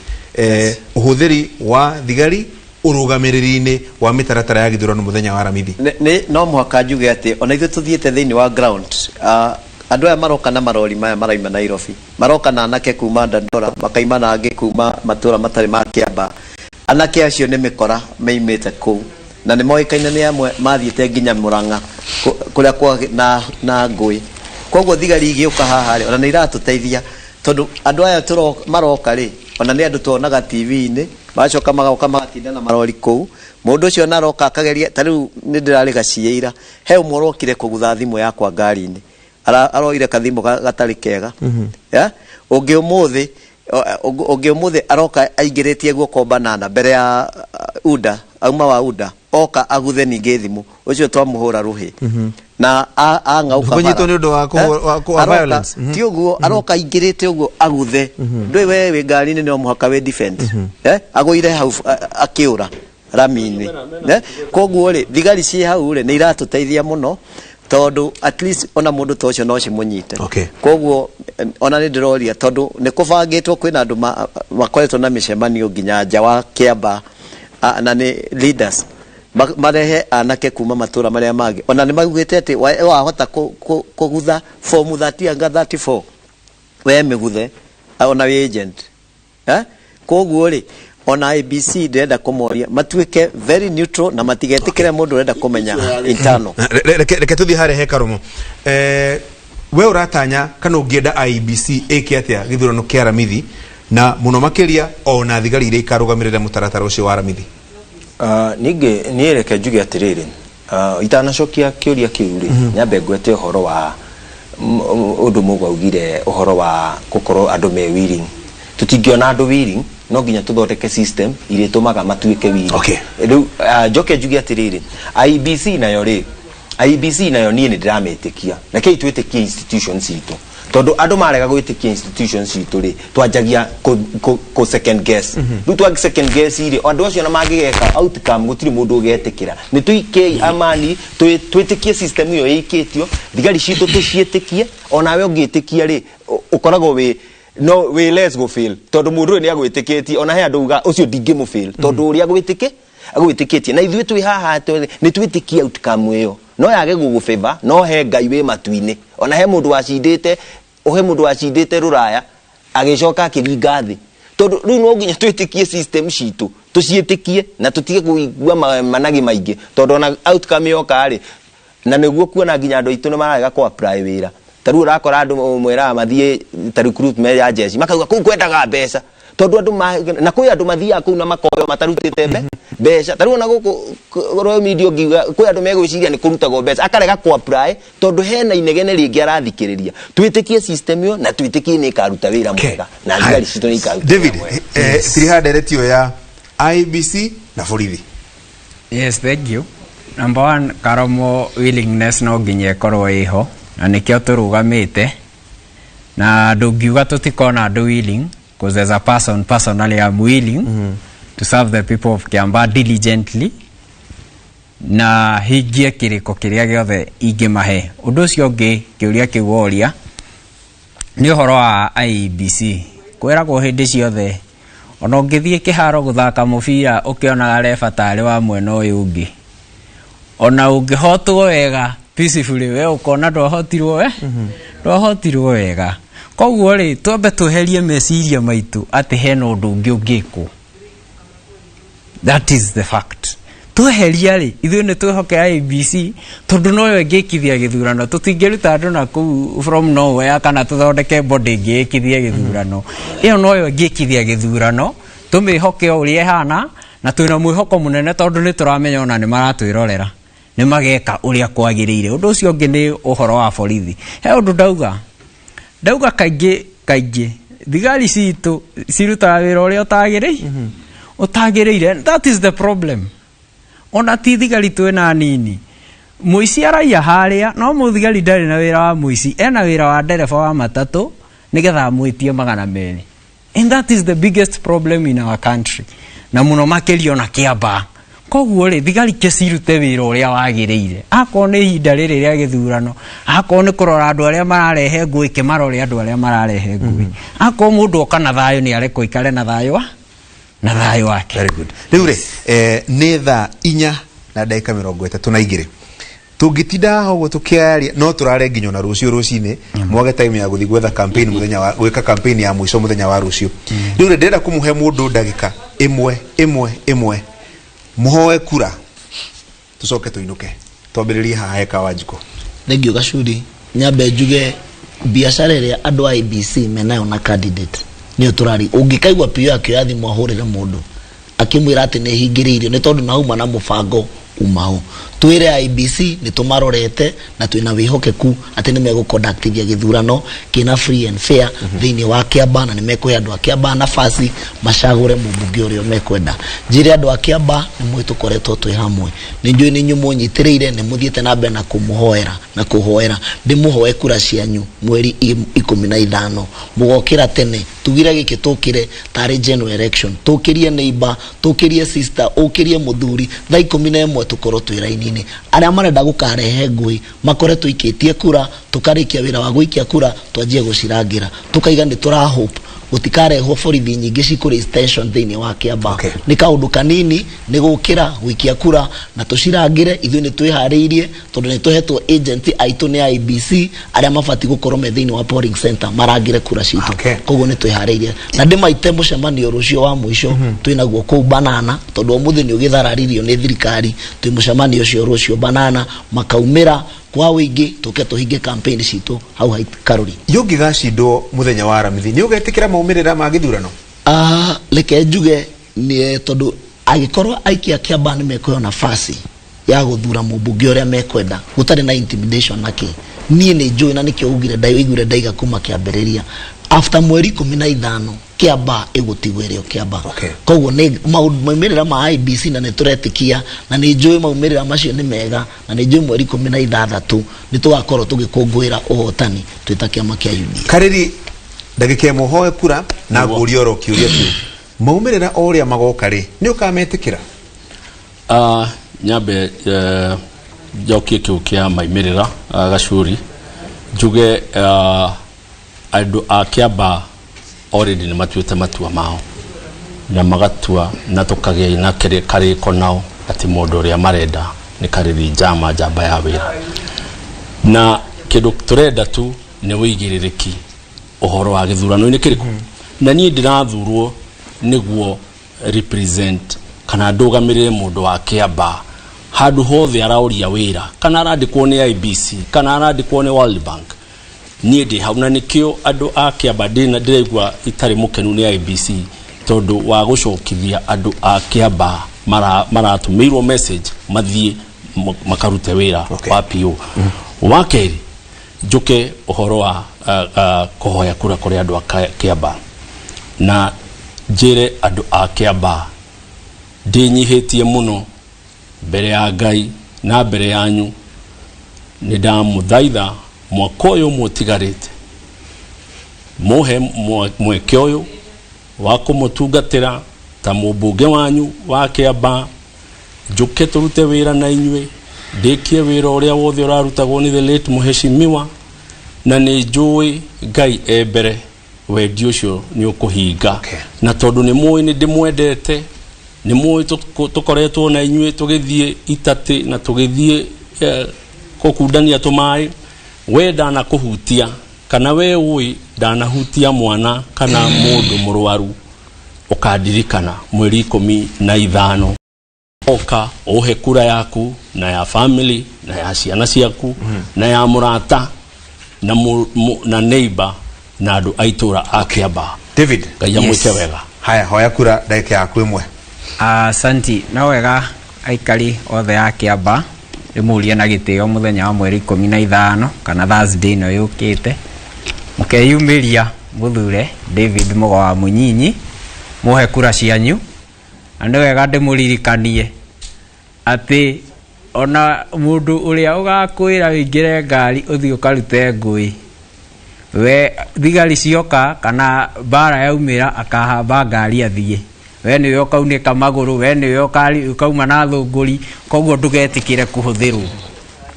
ũhũthĩri wa thigari ũrũgamĩrĩri-inĩ wa mĩtaratara ya gĩthurano mũthenya wa Aramithi. Nĩ no mũhaka njuge atĩ ona ithuĩ tũthiĩte thĩinĩ wa ground, andũ aya maroka na marori maya maraima Nairobi, maroka na anake kuma Dandora, makaima na angĩ kuma matũra matarĩ ma Kĩamba. Anake acio nĩ mĩkora meimĩte kũu, na nĩ moĩkaine nĩ amwe mathiĩte nginya Mũrang'a kũrĩa kwa na ngũĩ. Koguo thigari igĩũka haha rĩ, ona nĩ iratũteithia, tondũ andũ aya maroka rĩ, ona nĩ andũ tuonaga TV-inĩ, magacoka magoka magatinda na marori kũu. Mũndũ ũcio ona aroka akageria, ta rĩu nĩ ndĩrarĩ gaciĩira, he ũmwe ũrokire kũgutha thimũ yakwa ngari-inĩ. Aroire kathimũ gatarĩ kega. Yeah? Ũngĩ ũmũthĩ aroka aingĩrĩtie guoko banana mbere ya UDA, auma wa UDA, oka aguthe ningĩ thimũ. Ũcio twamũhũra rũhĩ na ang'auka Kũnyitwo bara. nĩ ũndũ wa wa Aroka- violence. Ti ũguo, aroka aingĩrĩte ũguo aguthe. Ndũĩ we wĩ ngari-inĩ, no mũhaka wĩ defend. Agũire hau akĩũra rami-inĩ. Koguo rĩ, thigari ciĩ hau rĩ, nĩ iratũteithia mũno, tondũ at least ona mũndũ ta ũcio no cimũnyite. Koguo ona nĩ ndĩroria, tondũ nĩ kũbangĩtwo, kwĩna andũ makoretwo na mĩcemanio nginya nja wa Kĩamba, na nĩ leaders marehe anake kuma matũra marĩa mangĩ. Ona nĩ maugĩte atĩ wahota kũgutha form 30 anga 34, we mĩguthe ona wĩ agent, eh? Koguo rĩ, ona IEBC ndĩrenda kũmoria matuĩke very neutral na matigetĩkĩre mũndũ ũrenda kũmenya internal. Reke tũthiĩ harĩa he Karomo. We ũratanya kana ũngĩenda IEBC ĩke atĩa gĩthurano kĩa Aramithi, na mũno makĩria ona thigari iria ikarũgamĩrĩra mũtaratara ũcio wa Aramithi? Ningĩ niĩ reke njuge atĩrĩrĩ, itanacokia kĩũria kĩu rĩ, nyambe ngwete ũhoro wa ũndũ mũgũ augire, ũhoro wa gũkorwo andũ me willing. Tũtingĩona andũ willing, no nginya tũthondeke system iria ĩtũmaga matuĩke willing. Rĩu njoke njuge atĩrĩrĩ, IEBC nayo rĩ, IEBC nayo niĩ nĩ ndĩramĩtĩkia. Rekei twĩtĩkie institutions citũ, tondũ andũ marega gwĩtĩkia institutions citũ rĩ, twanjagia kũ second guess. Rĩu twa second guess rĩ, andũ acio na mangĩgeka outcome, gũtirĩ mũndũ ũgetĩkĩra. Nĩ tũikei amani, twĩtĩkie system ĩyo ĩikĩtio, thigari citũ tũciĩtĩkie. Onawe ũngĩtĩkia rĩ, ũkoragwo wĩ no wĩ less go fail, tondũ mũndũ ũyũ nĩ agwĩtĩkĩtie. Ona he andũ uga ũcio ndingĩmũ fail, tondũ ũrĩa agwĩtĩkĩtie. Na ithuĩ twĩ haha nĩ twĩtĩkie outcome ĩyo no yage gũgũ no he Ngai wĩ matu-inĩ. Ona he mũndũ wacindĩte, he mũndũ wacindĩte rũraya agĩcoka akĩringa thĩ, tondũ rĩu no nginya twĩtĩkie system citũ, tũciĩtĩkie na tũtige kũigua managi maingĩ, tondũ ona outcome yoka rĩ, na nĩguo kuona nginya andũ aitũ nĩ mararega kũ apply wĩra. Ta rĩu ũrakora andũ mwĩraga mathiĩ ta recruitment ya jeshi, makauga kũu kwendaga mbeca, tondũ andũ na kwĩ andũ mathiaga kũu na makoyo matarutĩte mbeca. Ta rĩu ona gũkũ Royal Media ũngiuga kwĩ andũ megwĩciria nĩ kũrutagwo mbeca, akarega kũ apply tondũ hena inegene rĩngĩ arathikĩrĩria. Twĩtĩkie system ĩyo na twĩtĩkie nĩ ĩkaruta wĩra mwega, na thigari citũ nĩ ikaruta David, wĩra mwega. Tiriha ndereti ĩyo ya IEBC na borithi. Yes, thank you. Number one, Karomo, willingness no nginya ĩkorwo ĩho, na nĩkĩo tũrũgamĩte, na ndũngiuga tũtikona andũ willing, because as a person, personally I'm willing. to serve the people of Kiambaa diligently na hingie kĩrĩko kĩrĩa gĩothe ingĩmahe. Ũndũ ũcio ũngĩ, kĩũria kĩu woria nĩ ũhoro wa IEBC. Kwĩragwo hĩndĩ ciothe ona ũngĩthiĩ kĩharo gũthaka mũbira ũkĩonaga reba tarĩ wa mwena ũyũ ũngĩ, ona ũngĩhotwo wega peacefully, we ũkona ndwahotirwo we ndwahotirwo wega. Koguo rĩ, twambe tweherie meciria maitũ atĩ hena ũndũ ũngĩ ũngĩkwo. That is the fact. Tweheria rĩ, ithuĩ nĩ twĩhoke IEBC tondũ noyo ĩngĩkithia gĩthurano. Tũtingĩruta andũ na kũu from nowhere kana tũthondeke body ĩngĩkithia gĩthurano. Ĩyo noyo ĩngĩkithia gĩthurano, tũmĩhoke o ũrĩa ĩhana, na twĩna mwĩhoko mũnene tondũ nĩ tũramenya ona nĩ maratwĩrorera, nĩ mageka ũrĩa kwagĩrĩire. Ũndũ ũcio ũngĩ nĩ ũhoro wa borithi. He ũndũ ndauga kaingĩ kaingĩ, thigari citũ cirutaga wĩra ũrĩa ũtagĩrĩire. That is the problem. Ona ti thigari twĩna nini, mũici araiya harĩa, no mũthigari ndarĩ na wĩra wa mũici, ena wĩra wa ndereba wa matatũ nĩgetha amwĩtie 200. And that is the biggest problem in our country, na mũno makĩria ona Kĩambaa. Koguo rĩ, thigari ke cirute wĩra ũrĩa wagĩrĩire. Akorwo nĩ ihinda rĩrĩ rĩa gĩthurano, akorwo nĩ kũrora andũ arĩa mararehe ngũĩ, kĩmarore andũ arĩa mararehe ngũĩ. Akorwo mũndũ oka na thayũ, nĩ arekwo ikare na thayũ wa na thayũ wake. Very good. Rĩu rĩ, nĩ thaa 4:32. Tũngĩtinda haha ũguo tũkĩaria no tũrare nginya ona rũciũ rũcinĩ, mwage time ya gũthiĩ gwetha campaign mũthenya wa gwĩka campaign ya mũico mũthenya wa rũciũ. Rĩu rĩ, ndĩrenda kũmũhe mũndũ ndagĩka ĩmwe ĩmwe ĩmwe mũhoe kura, tũcoke tũinũke. Twambĩrĩrie haha he Kawanjikũ. Thank you, Gacuri. Nyambe njuge biacara ĩrĩa andũ a IEBC menayo na candidate nĩyo tũrari. Ũngĩkaigua PO akĩoya thimũ ahũrĩre mũndũ akĩmwĩra atĩ nĩ hingĩrĩirio, nĩ tondũ nauma na mũbango umao. Twĩre IEBC nĩ tũmarorete na twĩna wĩhokeku atĩ nĩ megũconductithia gĩthurano kĩna free and fair thĩinĩ wa Kĩambaa, na nĩ mekũhe andũ a Kĩambaa nafasi macagũre mũmbunge ũrĩa mekwenda. Njĩre andũ a Kĩambaa nĩ mũĩ tũkoretwo twĩ hamwe, nĩ njũĩ nĩ inyuĩ mũnyitĩrĩire, nĩ mũthiĩte na mbere na kũmũhoera na kũhoera. Ndĩmũhoe kura cianyu mweri 15, mũgokĩra tene, tugire gĩkĩ tũkĩre tarĩ general election, tũkĩrie neighbor, tũkĩrie sister, ũkĩrie mũthuri, thaa 11 tũkorwo twĩ raini-inĩ. Arĩa marenda gũkarehe ngũĩ makore tũikĩtie kura, tũkarĩkia wĩra wa gũikia kura, twanjie gũcirangĩra, tũkaiga nĩ tũra hope gũtikarehwo borithi nyingĩ cikũ tension thĩinĩ wa Kĩambaa. Nĩ kaũndũ kanini, nĩ gũkĩra gũikia kura na tũcirangĩre. Ithuĩ nĩ twĩharĩirie tondũ nĩ tũhetwo agent aitũ nĩ IEBC arĩa mabatiĩ gũkorwo me thĩinĩ wa polling center marangĩre kura citũ. Koguo nĩ twĩharĩirie na ndĩmaite mũcemanio rũciũ wa mũico twĩnaguo kũu Banana, tondũ ũmũthĩ nĩ ũgĩthararirio nĩ thirikari. Twĩ mũcemanio ũcio rũciũ Banana, makaumĩra kwa ũingĩ, tũke tũhinge campaign citũ hau hai Karuri. Yũngĩgacindwo mũthenya wa Aramithi, nĩ ũgetĩkĩra maumĩrĩra ma gĩthurano? Ah, reke njuge nĩ tondũ angĩkorwo aikia Kĩambaa nĩ mekũheo nafasi ya gũthura mũmbunge ũrĩa mekwenda gũtarĩ na intimidation na kĩ, niĩ nĩ njũĩ na nĩkĩo ugire ndaiguire ndaiga kuma kĩambĩrĩria, after mweri 15 Kĩambaa ĩgũtigwo ĩrĩ o Kĩambaa. Koguo nĩ maumĩrĩra ma IEBC na nĩ tũretĩkia na nĩ njũĩ maumĩrĩra macio nĩ mega, na nĩ njũĩ mweri 16 nĩ tũgakorwo tũgĩkũngũĩra ũhotani twĩ ta kĩama kĩa UDA. Karĩri, ndagĩka ĩmwe ũhoe kura na ngũrie oro kĩũria kĩu, maumĩrĩra o ũrĩa magoka rĩ, nĩ ũkametĩkĩra? Nyambe njokie kĩu kĩa maimĩrĩra, Gacuri, njuge andũ a Kĩambaa already nĩ matuĩte matua mao na magatua, na tũkagĩa na karĩko nao atĩ mũndũ ũrĩa marenda nĩ Karĩri Njama, njamba ya wĩra, na kĩndũ tũrenda tu nĩ wĩigĩrĩrĩki ũhoro wa gĩthurano-inĩ kĩrĩkũ. Na niĩ ndĩrathurwo nĩguo represent kana ndũgamĩrĩre mũndũ wa Kĩambaa handũ hothe araũria wĩra, kana arandĩkwo nĩ IEBC kana arandĩkwo nĩ World Bank, niĩ ndĩ hau. Na nĩkĩo andũ a Kĩambaa ndĩna ndĩraigua itarĩ mũkenu nĩ IEBC, tondũ wa gũcokithia andũ a Kĩambaa maratũmĩirwo message mathiĩ makarute wĩra wa PO. Wa kerĩ, njuke ũhoro wa kũhoya kura kũrĩ andũ a Kĩambaa, na njĩre andũ a Kĩambaa ndĩnyihĩtie mũno mbere ya Ngai na mbere yanyu, nĩ ndamũthaitha mwaka ũyũ ũmwe ũtigarĩte mũhe mweke ũyũ wa kũmũtungatĩra. Ta mũmbunge wanyu wa Kĩambaa, njũke tũrute wĩra na inyuĩ, ndĩkie wĩra ũrĩa wothe ũrarutagwo nĩ the late mũheshimiwa, na nĩ njũĩ Ngai e mbere, wendi ũcio nĩ ũkũhinga. Na tondũ nĩ mũĩ nĩ ndĩmwendete, nĩ mũĩ tũkoretwo na inyuĩ tũgĩthiĩ itatĩ na tũgĩthiĩ kũkundania tũmaĩ, we ndanakũhutia kana we ũĩ ndanahutia mwana kana mũndũ mũrwaru, ũkandirikana mweri 15 oka ũhe kura yaku na ya family na ya ciana ciaku na ya mũrata na, na neighbor na andũ a itũra a Kĩambaa. David. Ngai amwĩke wega. Haya, hoya kura ndagĩka yaku ĩmwe. Asanti. No wega aikari othe a Kĩambaa ndĩmũrie na gĩtĩo, mũthenya wa mweri 15 kana Thursday ĩno yũkĩte, mũkeyumĩria mũthure David Mũgo wa Mũnyinyi, mũhe kura cianyu. Na nĩ wega ndĩmũririkanie atĩ ona mũndũ ũrĩa ũgakwĩra wĩingĩre ngari ũthiĩ ũkarute ngũĩ, we thigari cioka kana mbara yaumĩra, akahamba ngari athiĩ, we nĩwe ũkaunĩka magũrũ, we nĩwe ũkauma na thũngũri. Koguo ndũgetĩkĩre kũhũthĩrwo,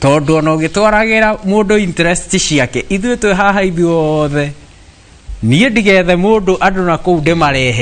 tondũ ona ũgĩtwaragĩra mũndũ interest ciake, ithuĩ twĩ haha ithuothe, niĩ ndigethe mũndũ andũ na kũu ndĩmarehe.